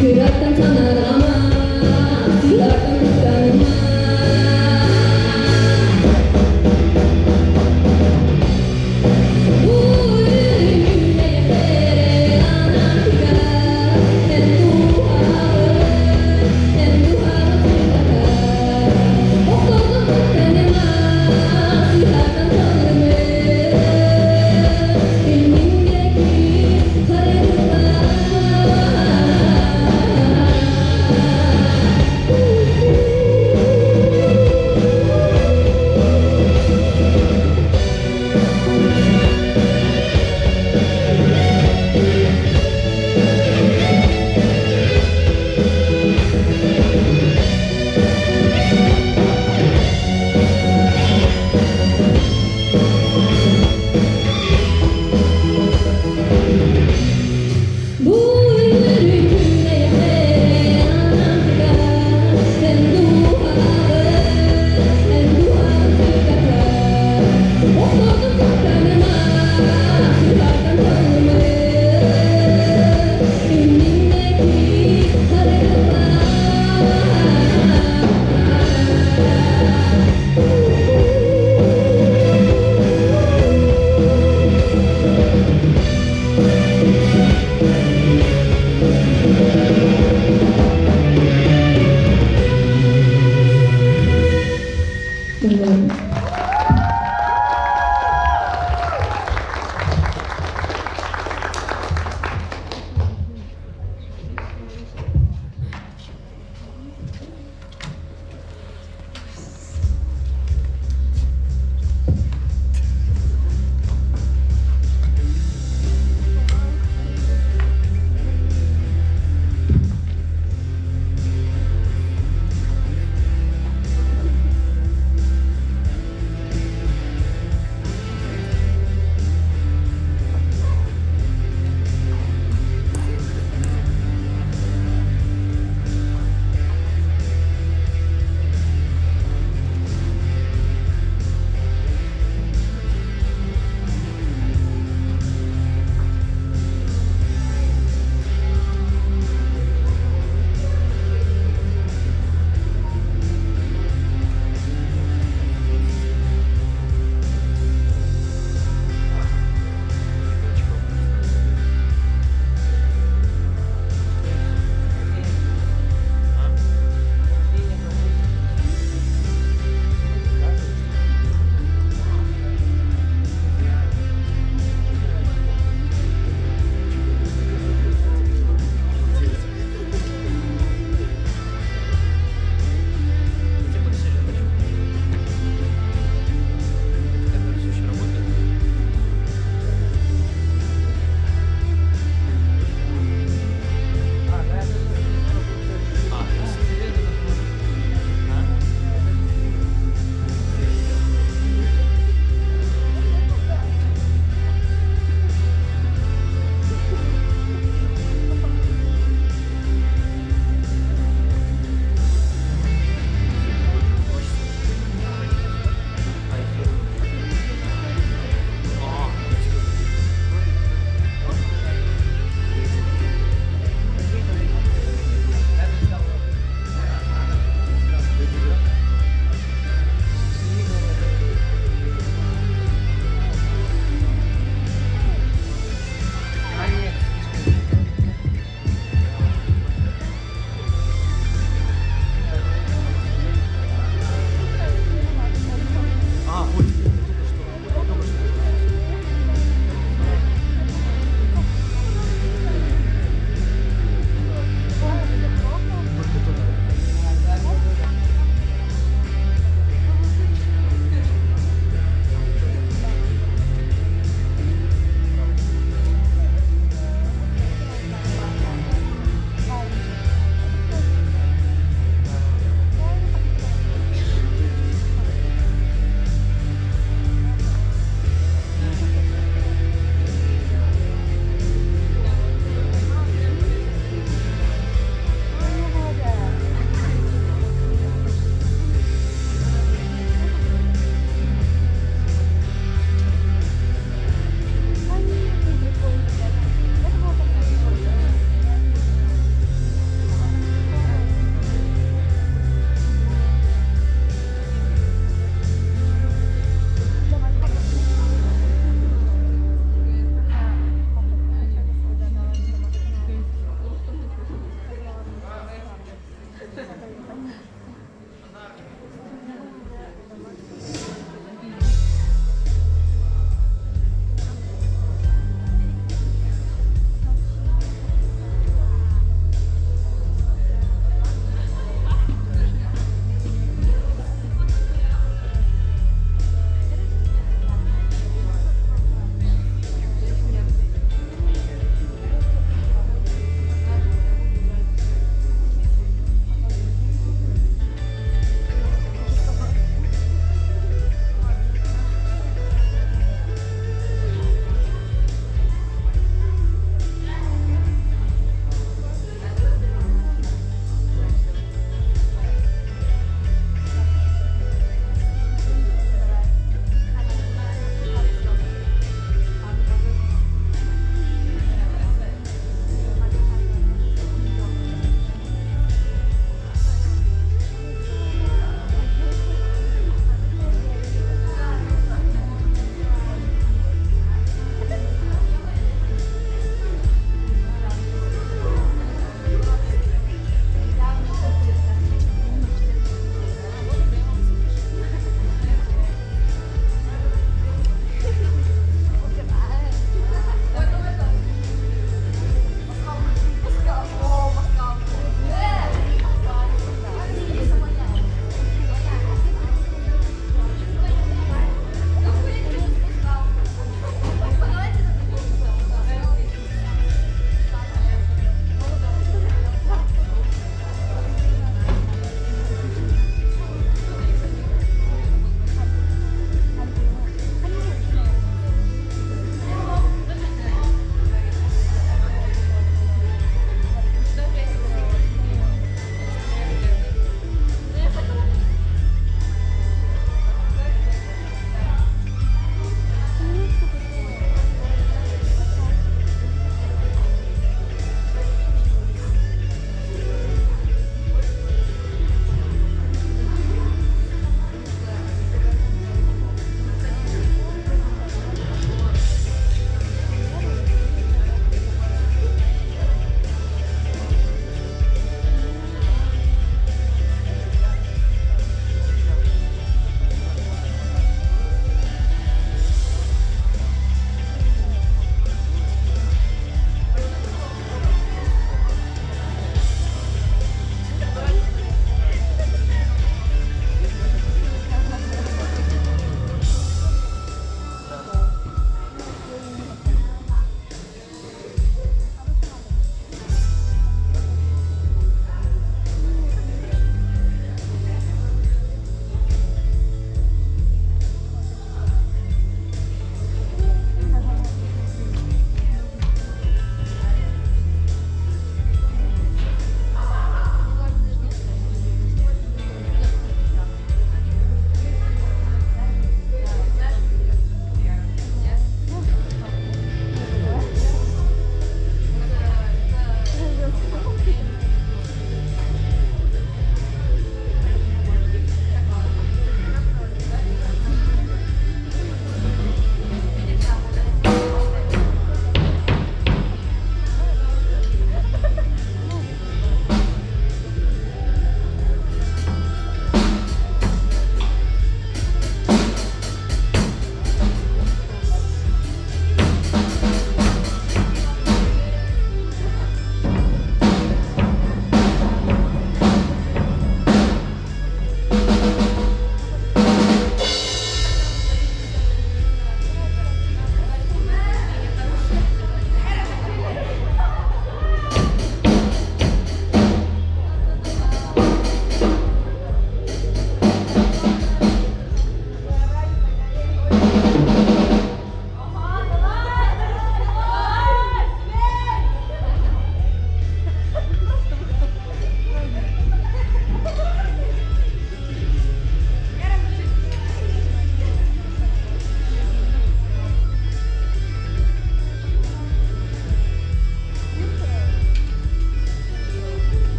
Кыраттан санаргама, сыһартан куттаныма. Бу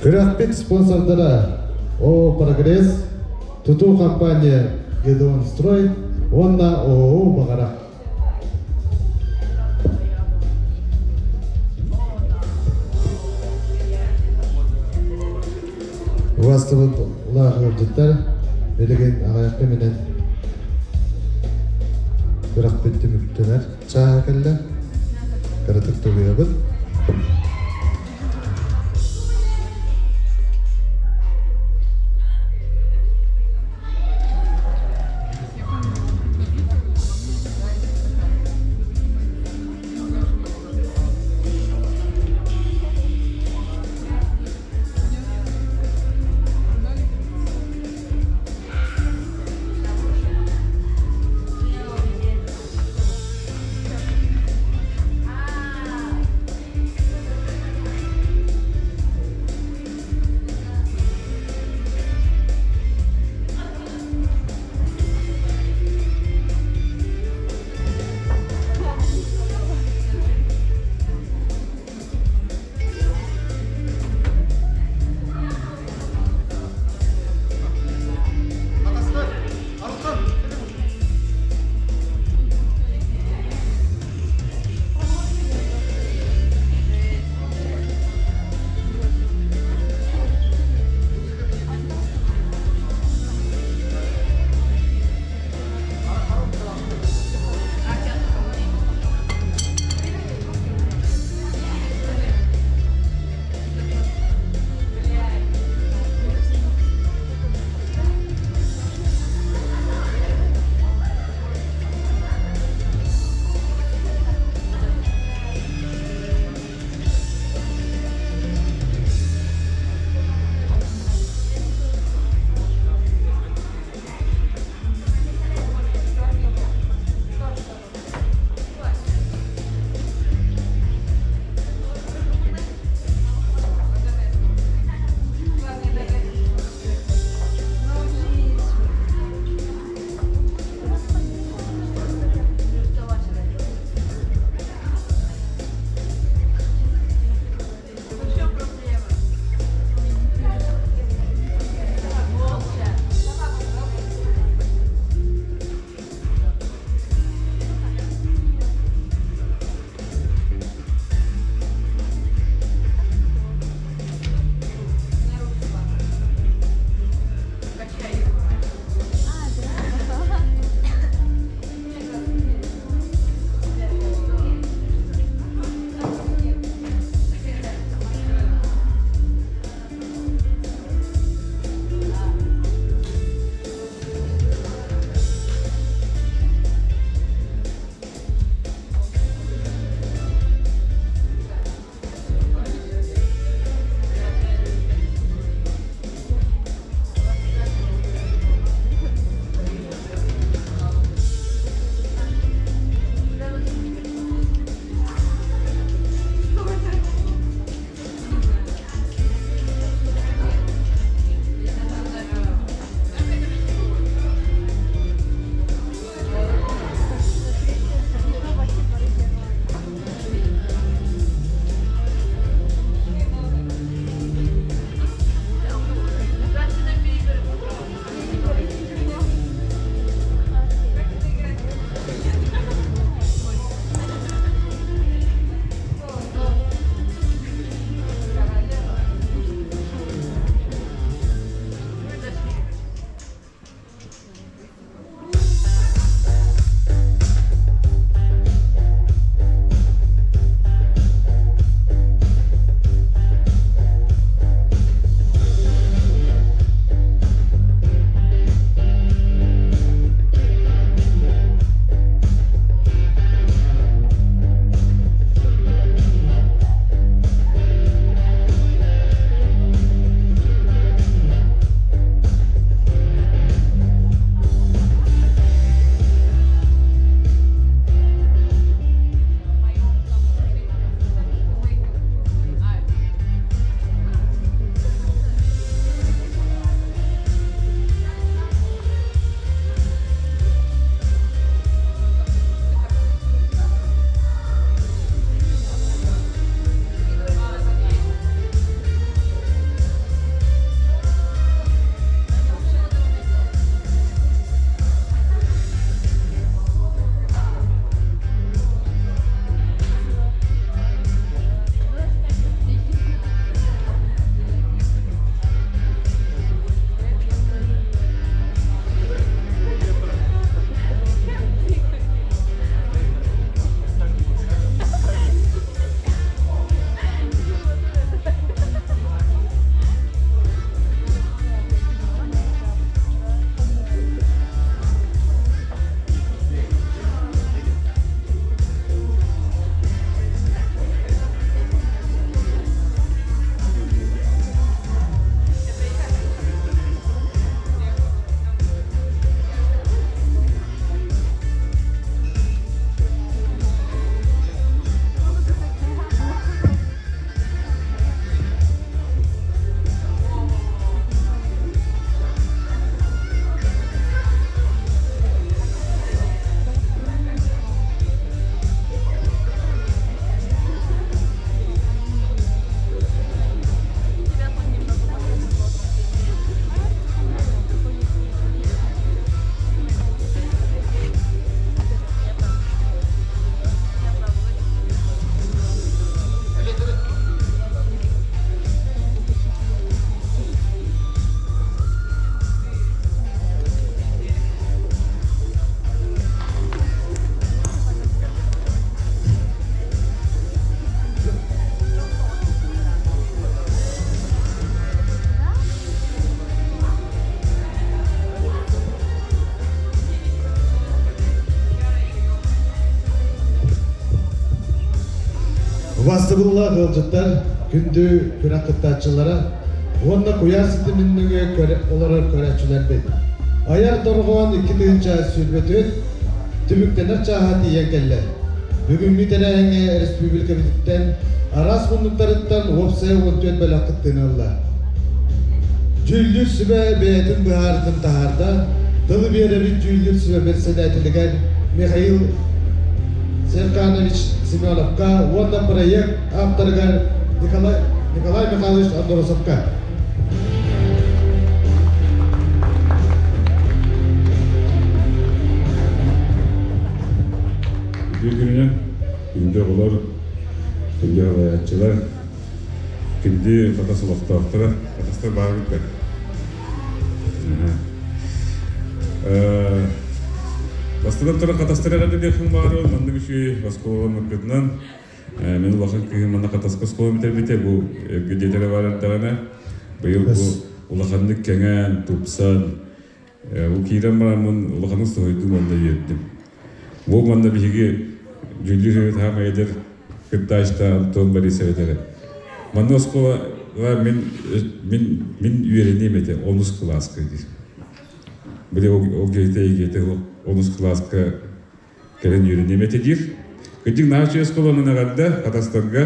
Күрэхпит спонсордара ООО «Прогресс», тутуу компания «Гедеон Строй» уонна ООО «Баҕарах». Убастыбыт ыалдьыттар, билигин аҕыйах кэминэн күрэхпит түмүктэнэр чааһа кэллэ. Кыратык тулуйабыт. Убаастабыллаах ыалдьыттар, күндү күрэх кыттааччылара уонна куйаар ситимин нөҥүө олорор көрөөччүлэрбит! Айар дорҕоон 2024 түмүктэнэр чааһа тиийэн кэллэ. Бүгүҥҥү тэрээһиҥҥэ республикабытыттан араас муннуктарыттан уопсайа 14 бөлөх кыттыыны ылла. Дьүүллүүр сүбэ бэйэтин быһаарытын таһаарда. Тылы биэрэбит дьүүллүүр сүбэ председателигэр Михаил Серканович Семеновка уонна проект ааптарыгар Николай, Николай Михайлович Андросовка. Үтүө күнүнэн күндү оҕолор, күндү салайааччылар, күндү Хатас олохтоохторо, Хатастар баар эбиттэр. Бастатан туран Хатастар эҕэрдэ диэхпин баҕарабын, маннык үчүгэй оскуолаламмыккытынан. Мин улахан кыыһым манна Хатаска оскуола бүтэрбитэ, бу эргэ баар эрдэҕинэ, быйыл бу улаханнык кэҥээн, тупсан, Бу киирэн бараммын улаханнык соһуйдум уонна үөрдүм. Бу манна биһиги дьүүллүүр сүбэ таһаама эдэр кыттааччыта Антон Борисов этэрэ. Манна оскуолаҕа мин мин мин үөрэниэм этэ онус кылааска диир. Били ол киһитэ эгиэтэ онус кылааска кэлэн үөрэниэм этэ диир. Кырдьык наһаа үчүгэй оскуоланан эҕэрдэ Хатастарга.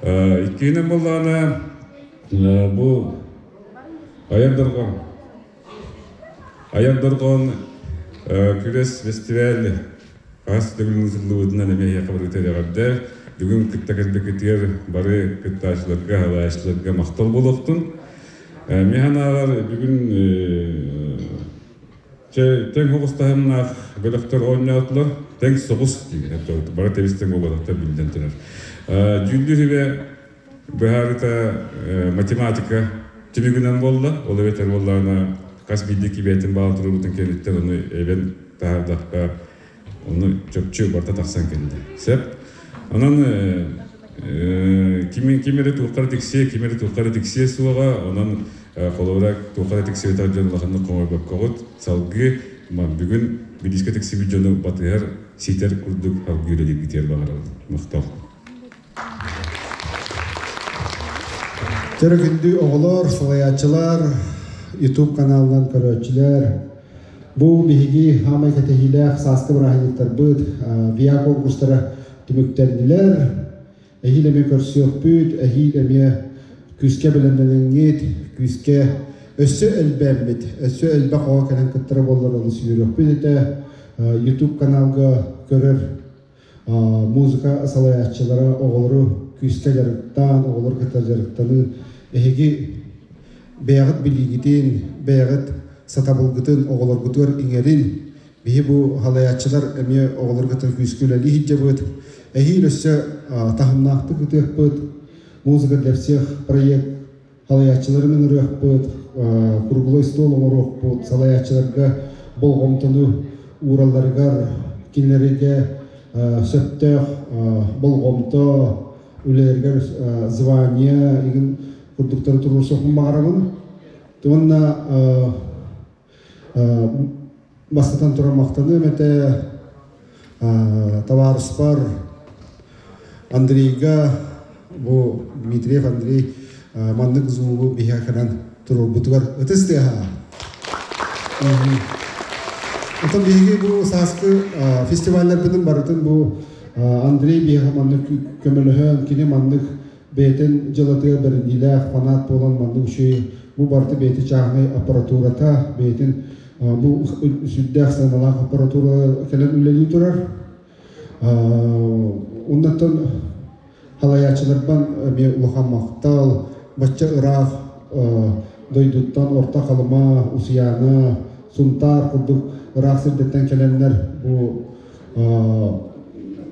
Иккиһинэн буоллаҕына бу Айар дорҕоон. Айар дорҕоон күрэс фестиваль хас төгүл ыытыллыбытынан эмиэ эһиэхэ барыта эҕэрдэ. Бүгүн кытта кэлбиккитигэр бары кыттааччыларга, халааччыларга махтал буолуохтун. Мин санаабар бүгүн тэҥ соҕус таһымнаах бөлөхтөр оонньоотулар. Тэҥ соҕус диир. Бары тэбис-тэҥ буолбатахтар биллэн турар. Дьүүллүүр сүбэ Быһаарыыта математика түмүгүнэн буолла. Ол эбэтэр буоллаҕына хас биирдии кибиэтин баал туруорбутун кэнниттэн ону эбэн таһаардахха ону чопчу барыта тахсан кэллэ. Сөп. Онон ким, ким эрэ туохха эрэ тиксиэ, ким эрэ туохха эрэ тиксиэ суоҕа. Онон холобура туохха эрэ тиксибэтэх дьон улаханнык хомойбоккоҕут. Салгыы бүгүн билиискэ тиксибит дьону батыһар, ситэр курдук салгыы үлэлииргитигэр баҕарабын. Махтал. Төрө күндү оҕолор, салайааччылар, YouTube каналынан көрөөччүлэр, бу биһиги хаамай кэтэһиилээх сааскы бырааһынньыктарбыт ВИА конкурстара түмүктэннилэр. Эһиил эмиэ көрсүөхпүт, эһиил эмиэ күүскэ бэлэмнэниҥҥит, күүскэ өссө элбээммит, өссө элбэх оҕо кэлэн кыттара буоллар олус үөрүөхпүт этэ. YouTube каналга көрөр музыка салайааччылара оҕолору күүскэ дьарыктаан, оҕолору кытта дьарыктаныы эһиги бэйэҕит билиигитин, бэйэҕит сатабылгытын оҕолоргутугар иҥэрин. Биһи бу салайааччылар эмиэ оҕолору кытта күүскэ үлэлии сылдьабыт. Эһиил өссө таһымнаахтык ытыахпыт. Музыка для всех проект салайааччыларын ыҥырыахпыт, круглый стол оҥоруохпут, салайааччыларга болҕомтону ууралларыгар, кинилэргэ сөптөөх болҕомто, үлэлэригэр звание игин курдуктары туруорсуохпун баҕарабын. Уонна бастатан туран махтаныам этэ табаарыспар Андрейга бу Дмитриев Андрей маннык звугу биһиэхэ кэлэн туруорбутугар ытыс тыаһа. Оттон биһиги бу сааскы фестивалларбытын барытын бу Андрей биһиэхэ маннык көмөлөһөн, кини маннык бэйэтин дьыалатыгар бэриниилээх фанат буолан маннык үчүгэй бу барыта бэйэтэ чааһынай аппаратурата бэйэтин бу сүрдээх сыаналаах аппаратура кэлэн үлэлии турар. Оннуттан халайааччыларбан эмиэ улахан махтал, бачча ыраах дойдуттан Орто Халыма, Усуйаана, Сунтаар курдук ыраах сирдэттэн кэлэннэр бу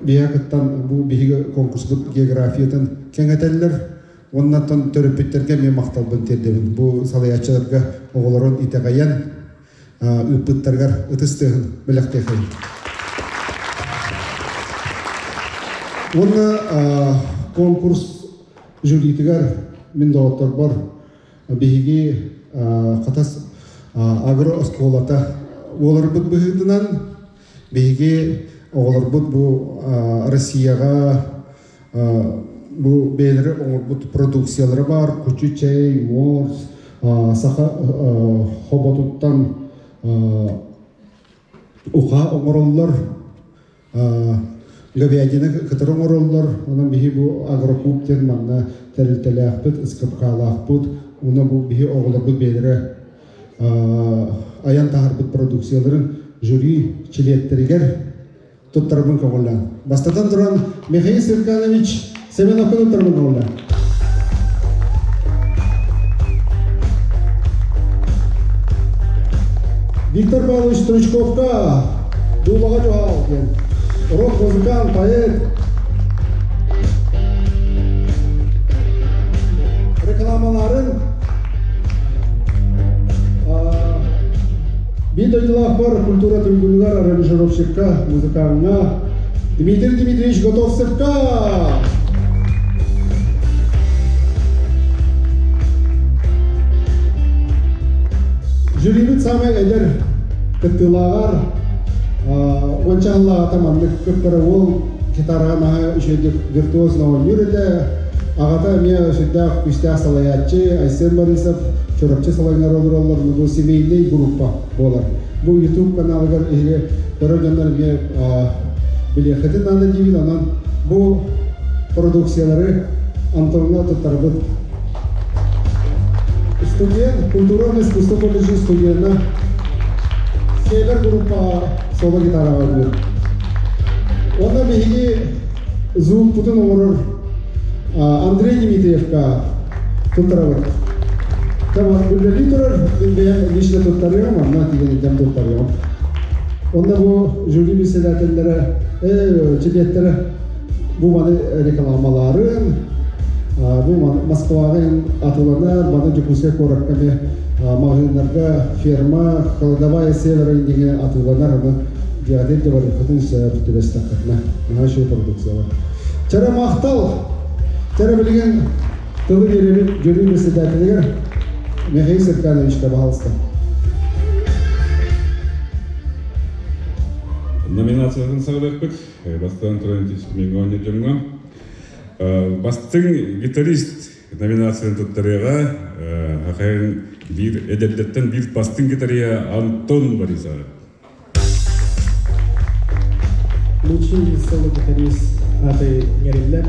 биһиги кыттан бу биһиги конкурспут географиятын кэҥэтэллэр. Уоннаттан төрөппүттэргэ эмиэ махталбын тиэрдэбин. Бу салайааччыларга оҕолорун итэҕэйэн ыыппыттарыгар ытыс тыаһын бэлэхтиэхэйин. Уонна конкурс жюритигэр мин доҕотторбор биһиги Хатас агро оскуолата буоларбыт быһыытынан биһиги оҕолорбут бу Россияҕа Бу бэйэлэрэ оҥорбут продукциялара баар, кучу чэй, морс, саха хоботуттан уха оҥороллор, говядина кытары оҥороллор. Онон биһи бу агрокуб диэн манна тэрилтэлээхпит, СКПК-лаахпыт. Уонна бу биһи оҕолорбут бэйэлэрэ айан таһаарбыт продукцияларын жюри чилиэттэригэр туттарбын көҕүлээн. Бастатан туран, Михаил Серганович Семеновка туттарбын көҕүлээн. Виктор Павлович Стручковка Дуулаҕа Дьуһаал диэн рок-музыкант, поэт, рекламаларын биир дойдулаахпар культура туйгунугар аранжировщикка, музыкаҥҥа Дмитрий Дмитриевич Готовцевка! Жюрибит самай эдэр кыттыылааҕар уонча сыллааҕыта маннык кыптара уол гитараҕа наһаа үчүгэйдик виртуозно оонньуур этэ. Аҕата эмиэ сүрдээх күүстээх салайааччы Айсен Борисов Чурапчы салайынар олороллор, бу семейный группа буолар. Бу YouTube каналыгар эһиги көрөр дьоннор эмиэ билиэххитин наада диибин, онон бу продукциялары Антоҥҥа туттарбыт. Студент, культурный искусство колледжын студена Север группаҕа соло гитараҕа ыллыыр. Онно биһиги звукпутун оҥорор Андрей Дмитриевка туттарабыт. Үлэлии турар, мин бэйэм лично туттарыам, онно тиийэн илдьэн туттарыам. Онно бу жюри председателлэрэ, чилиэттэрэ бу маны рекламалаарын, бу Москваҕа атыланар, маны Дьокуускай куоракка эмиэ маҕаһыыннарга ферма, кладовая севера диҥэ атыыланар, аны дьиэҕитин да барыаххытын сөп түбэстэххитинэ. Наһаа үчүгэй продукциялар. Чэрэ махтал! Чэрэ билигин тылы биэрэбит жюри председателигэр Михаил Серкановичка, пожалуйста. Номинациятын саҕалыахпыт. Бастаан туран миҥҥэ дьоҥҥо. Бастыҥ гитарист номинацияны туттарыаҕа Хахайын биир эдэрдэртэн биир бастыҥ гитариа Антон Борисов. Лучший соло-гитарист аты иҥэриллэр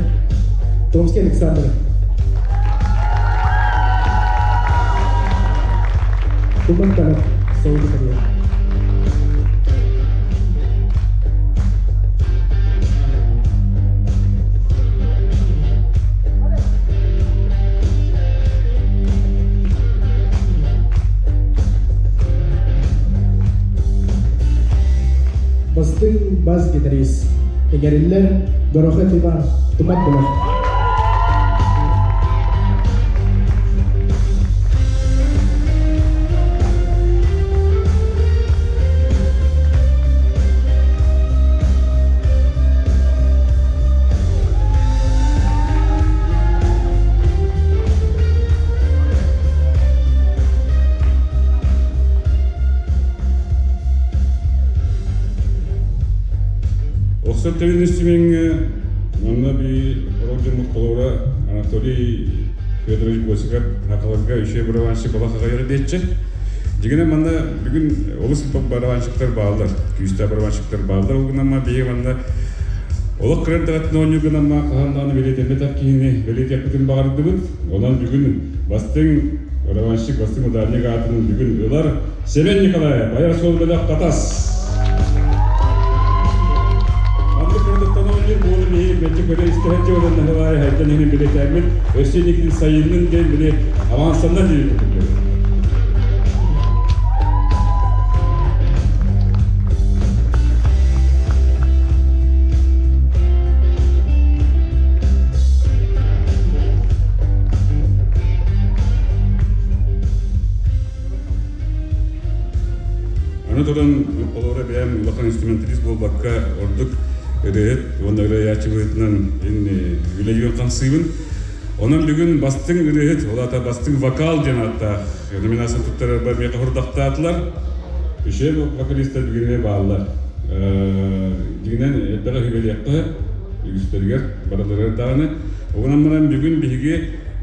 Томский Александр. Туман соло-гитарист. Бастыҥ бас-гитарист иҥэриллэр Дорохов Иван Тумат бөлөх. Охсор төрүн үстүмэҥҥэ манна би оролдьоммут холобура Анатолий Федорович Босиков хахаларга үчүгэй барабанщик балах аҕайара диэччи. Дьигинэ манна бүгүн олус барабанщиктар бааллар, күүстээх барабанщиктар бааллар. Ол гынан биһиги манна олох кырардаҕатын оонньуу гынан хаһан даҕаны бэлиэтэммэтэх киһини бэлиэтиэхпитин баҕардыбыт. Онон бүгүн бастыҥ барабанщик, бастыҥ ударник аатын бүгүн ылар Семен Николаев, айар суол бөлөх Хатас. Маннык кырдыктан оонньуур буолу биһи мэлдьи көрө истэһэр дьыалан наһылаайы хайдан иһин билэтээммит өссө инникитин сайыннын диэн били авансаннан диэбит курдук. Аны туран, олоро бэйэм улахан инструменталист буолбакка, ордук ырыаһыт уонна ырыаһааччы быһыытынан үлэлиир хамсыыбын. Онон бүгүн бастыҥ ырыаһыт, ол аата бастыҥ вокал диэн ааттаах номинацияны туттарарбар миэхэ хурдахтаатылар. Үчүгэй вокалистар бүгүн эмиэ бааллар. Дьиҥинэн, элбэҕи үһүгэлиэххэ. үгүстэригэр барыларыгар даҕаны. Онон баран бүгүн биһиги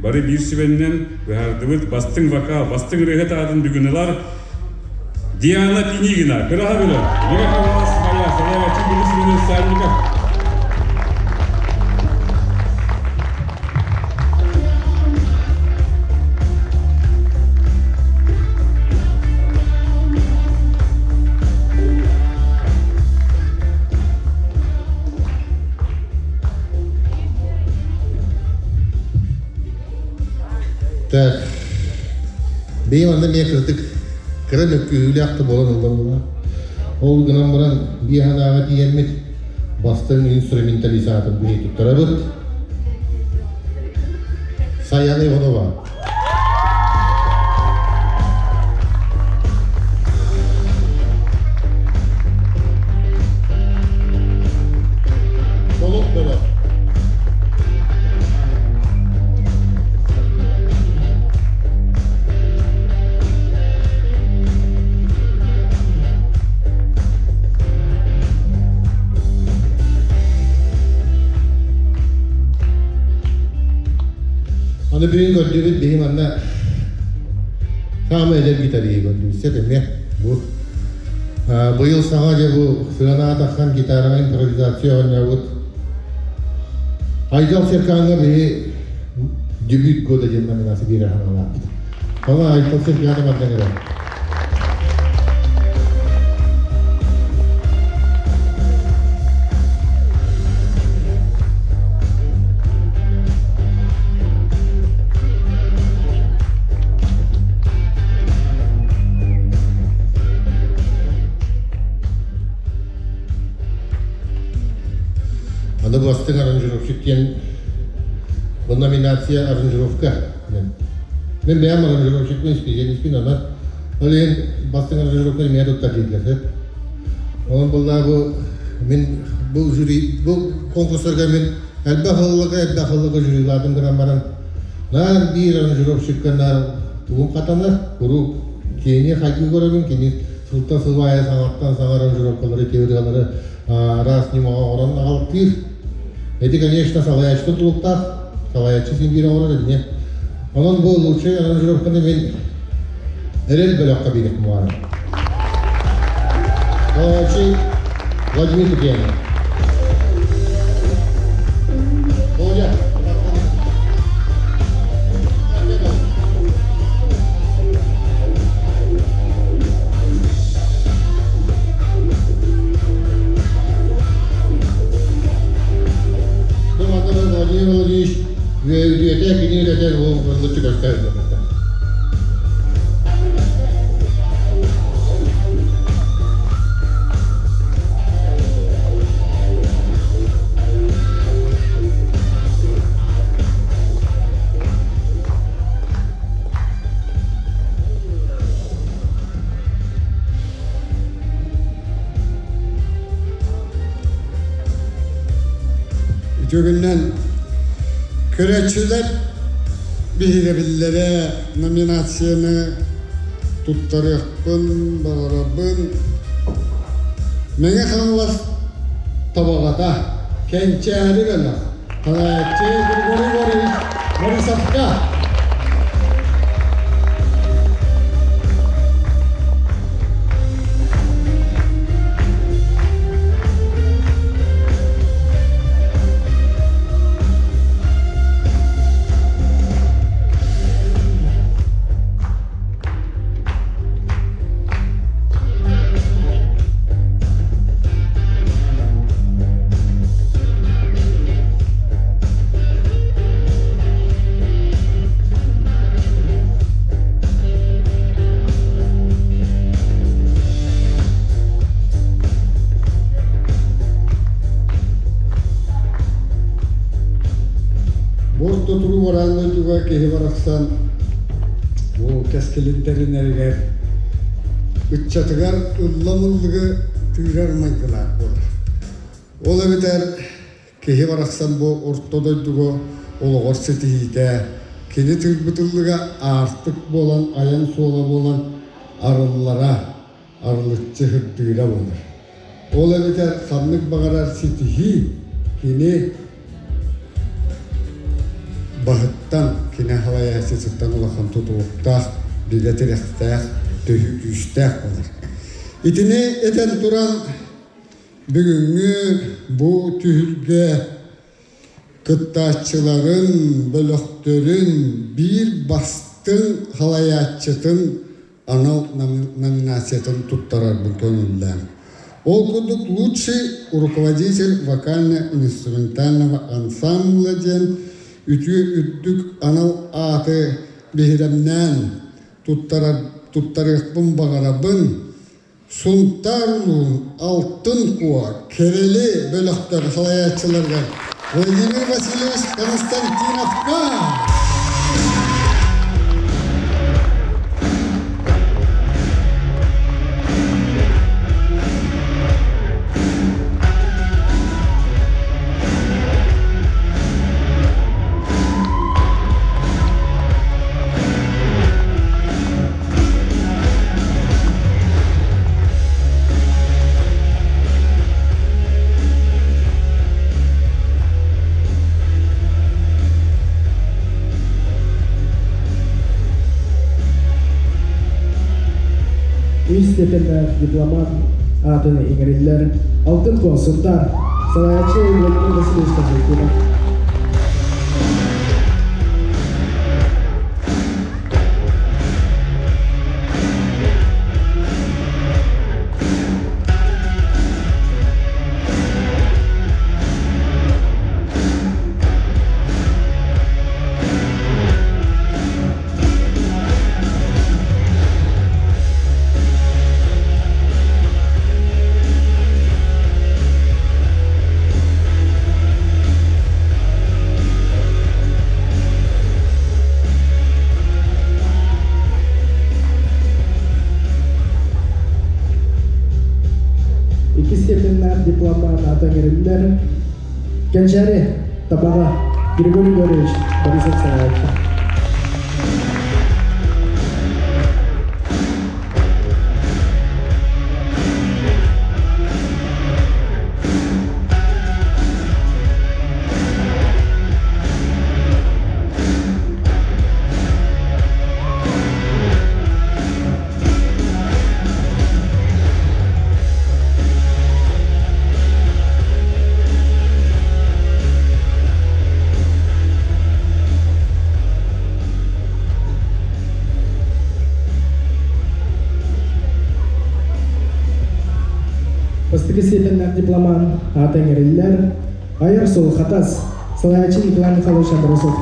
бары биир сүбэннэн быһаардыбыт бастыҥ вокал, бастыҥ ырыаһыт аатын бүгүн ылар Диана Пинигина, Кыраһа Бөлө, Мега Хаҥалас Майа, салайааччы Борис Иванович Сальников. Так, бэйэм манна эмиэ кыратык кыра мөккүһүүлээх да буолан ылла буолла. Ол гынан баран биир санааҕа тиийэммит бастыҥ инструментализатор быһыы туттарабыт. Саяна Иванова. Толук бөлөх. Аны бүгүн көрдүүбүт биһи манна саамай эдэр гитариһы көрдүүбүт сөп эмиэ бу быйыл саҥа дьэ бу сыанаҕа тахсан гитараҕа импровизация оонньообут Айдал Серкаҥҥа биһи дебют года диэн номинация биэрэ хаҥалааппыт. Ону Айдал Серканы манна кэлэр. Аны бастыҥ аранжировщик диэн бу номинация аранжировка диэн. Мин бэйэм аранжировщикпын, специалистпин, онон ол иһин бастыҥ аранжировка эмиэ туттар дииллэр. Онон буоллаа бу мин бу жюри бу конкурстарга мин элбэх ыллыга элбэх ыллыга жюрилаатым гынан баран наар биир аранжировщикка наар тугум хатанар куруук кини хайгыы көрөбүн кини сылтан сыл аайы саҥаттан саҥа аранжировкалары теориялары араас ньымаҕа оҥорон аҕалтыыр. Эти, конечно, салайааччы тутулуктаах, салайааччы син биир оҥорор этине. Онон бу лучший аранжировканы мин Эрэл бөлөххө биэриэхпин баҕарабын. Салайааччы Владимир Куприянов. Володя, Бу манна Владимир Владимирович үөтэ кини үлэтэ ыллыччы көстөр. Үтүгүнэн көрөөччүлэр биһирэбиллэрэ номинацияны туттарыахпын баҕарабын. Мэҥэ Хаҥалас Табаҕата Кэнчээри бөлөх салайааччы Григорий Борисович Борисовка. Орто туруу бараан дойдуга киһи барахсан бу кэскилин тэринэригэр ыччатыгар ылла-мыллыгы тыырар майгылаах буолар. Ол эбэтэр киһи барахсан бу орто дойдуга олоҕор ситиһиитэ, кини тыырбыт ыллыга аартык буолан, айан суола буолан арыллара, арылыччы сырдыыра буолар. Ол эбэтэр ханнык баҕарар ситиһии Кини баһыттан, кини халайааччытыттан улахан тутулуктаах, бигэ тирэхтээх, төһүү күүстээх буолар. Итини этэн туран, бүгүҥҥү бу түһүлгэ кыттааччыларын, бөлөхтөрүн биир бастыҥ халайааччытын анал номинациятын туттарарбын көҥүллээн. Ол курдук лучший руководитель вокально-инструментального ансамбля диэн үтүө үрдүк анал ааты биһирэмнээн туттарар туттарыахпын баҕарабын. Сунтаар улууһун Алтын Куо Кэрэли бөлөхтөр салайааччыларыгар Владимир Васильевич Константиновка! Үс степеннээх дипломат аатын иҥэриллэр Алтын Куо Сунтаар салайааччы Владимир Васильевич Константинов. Икки степеннээх дипломат аата иҥэриллэр Кэнчээри Табаҕа Григорий Григорьевич Борисов салайааччы. Бастакы степеннээх дипломан аата иҥэриллэр Айар суол Хатас салайааччы Николай Михайлович Андросов.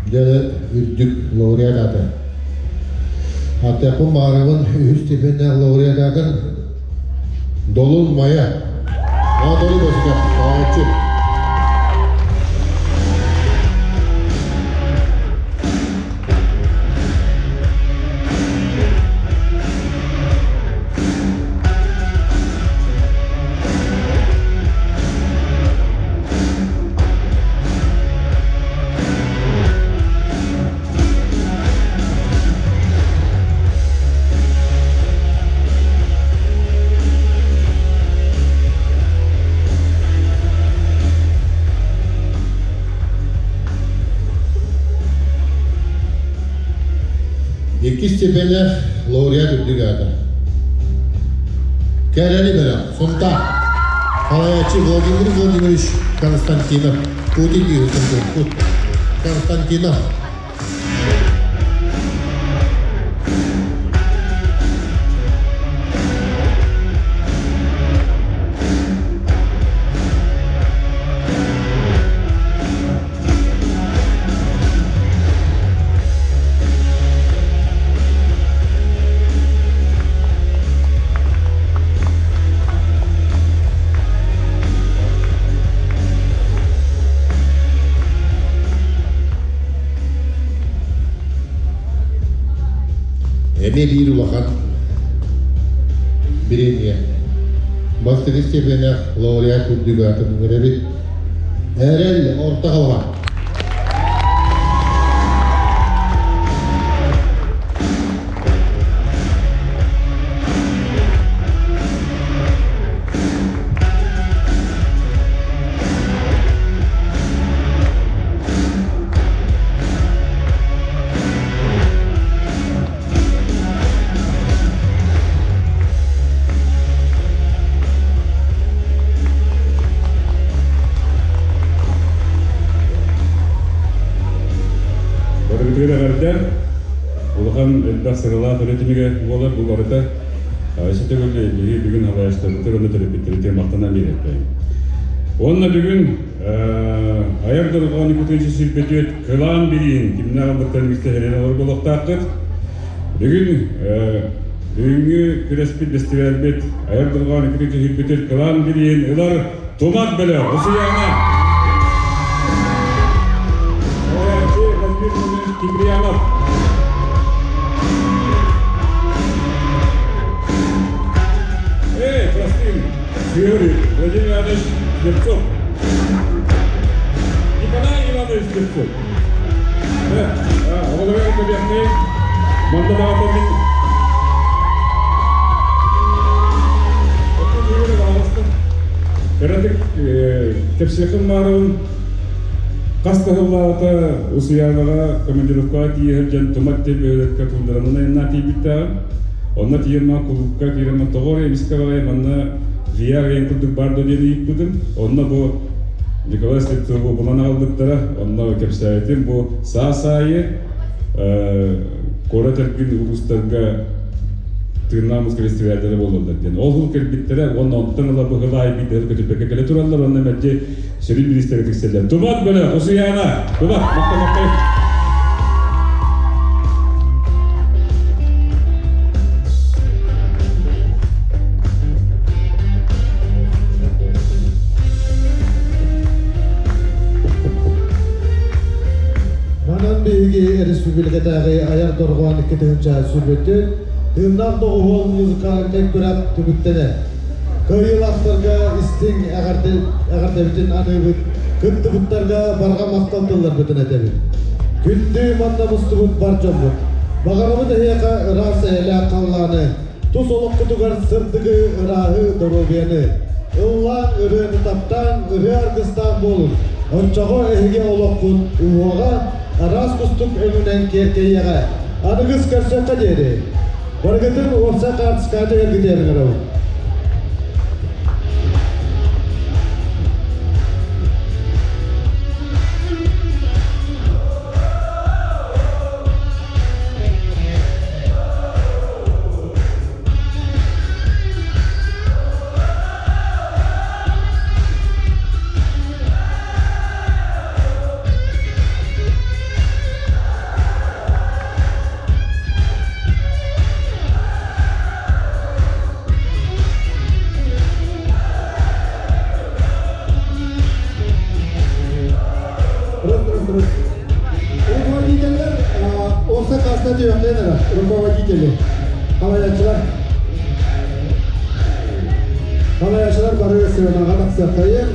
Дьэ, үрдүк лауреат аата. Аттыахпын баҕарабын үһүс степеннээх лауреат аатын Долун Майа. Анатолий Босиков, салайааччы. Иккис степеннээх лауреат үрдүк аата. Кэрэли бөлөх, Сунтаар. Салайааччы Владимир Владимирович Константинов. Путин кут. Константинов. Эмиэ биир улахан бириэмийэ. Бастакы степеннээх лауреат үрдүк аатын ыҥырабыт. Эрэл Орто Халыма. Барыгытыгар эҕэрдэ! Улахан элбэх сыралаах үлэ түмүгэ буолар бу барыта. Өссө төгүл биһиги бүгүн халайааччыларбытыгар уонна төрөппүттэрбитигэр махтанан биэриэхтэйим. Уонна бүгүн айар дорҕоон икки сүүрбэтүөт кылаан бириин кимнээх ылбыттарын истэ хэрэн олор буолуохтааххыт. Бүгүн бүгүҥҥү күрэспит бэстибээлбит айар дорҕоон икки сүүрбэтүөт кылаан бириин ылар Тумат бөлөх Усуйаана Салайааччы Владимир Владимирович Киприянов. Эй, прости, Юрий Владимир Иванович Слепцов. Николай Иванович Слепцов. Оҕолору кытта Манна даҕатан мин Кыратык кэпсиэххин баарыбын хас да сыллааҕыта Усуйаанаҕа командировкаҕа тиийэ сылдьан Тумат диэн бөһүөлэккэ туундаранан айаннаан тиийбиттээҕим. Онно тиийэн маа кулуупка киирэн тоҕо эрэ эмискэ баҕайы манна VR айан курдук баар дуо диэн ыйыппытым. Онно бу Николай Слепцову булан аҕалбыттара. Онно кэпсээбитим бу саас аайы куорат эргин улуустарга тыыннаах музыка фестивальдара буолаллар диэн. Ол сыл кэлбиттэрэ уонна онтон ыла быһылаай биирдэ көтүппэккэ кэлэ тураллар уонна мэлдьи сүрүн бириистэри тиксэллэр. Тумат бөлөх, Усуйаана! Тумат, махтал-махтал! Манан биһиги республикатааҕы айар дорҕоон икки тыһыынча сүүрбэттэн тыыннаах доҕуһуол музыкальнай күрэх түмүктэнэр. Кыайыылаахтарга истиҥ эҕэрдэбитин аныыбыт, кыттыбыттарга барҕа махтал тылларбытын этэбит. Күндү манна мустубут бар дьоммут, баҕарабыт эһиэхэ ыраас эйэлээх халлааны, тус олоххутугар сырдыгы, ырааһы, доруобуйаны, ыллаан, ырыаны таптаан, ырыа аргыстаах буолун, оччоҕо эһиги олоххут уһуоҕа араас кустук өҥүнэн киэркэйиэҕэ. Аныгыс көрсөххө диэри! Барыгытын уопсай хаартыскаҕа түһэргитигэр ыҥырабыт. Руководителлер орта каста түһүөхтэрин руководители халайаччылар халайаччылар бары сыанаҕа тахсыахтайын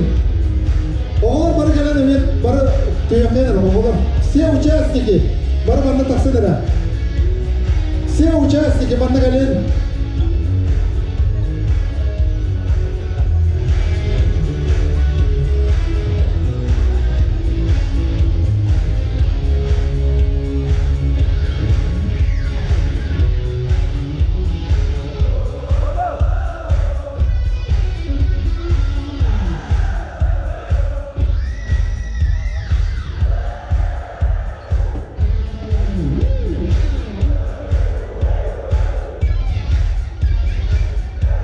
оҕолор бары кэлэн эмиэ бары түһүөхтэрин оҕолор все участники бары манна тахсын эрэ все участники манна кэлин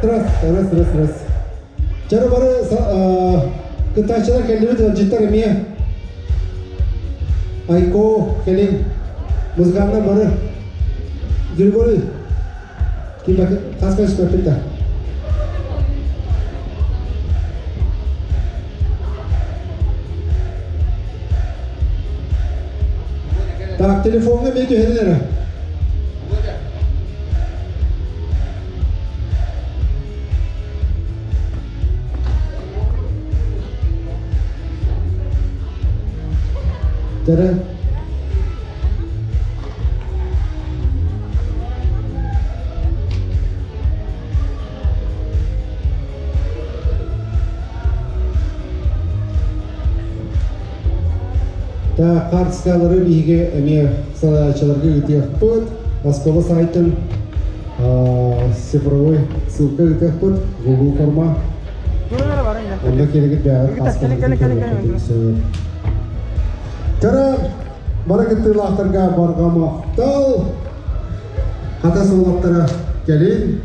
Раз, раз, раз, раз. Чары бары кыттааччылар кэллибит ыалдьыттар эмиэ Айко кэлин музыканнар бары Григорий ким хас көспөппүт да Так, телефоҥҥа эмиэ түһэрин эрэ. Кэлбиттэрэ. Та карточкалары биһиги эмиэ салайааччыларга ыытыахпыт. Оскуола сайтын цифровой ссылка ыытыахпыт Google форма. Онно кэлигит бэйэҕит паспорт. Кара бары кыттыылаахтарга барҕа махтал. Хатас уолаттара кэлин.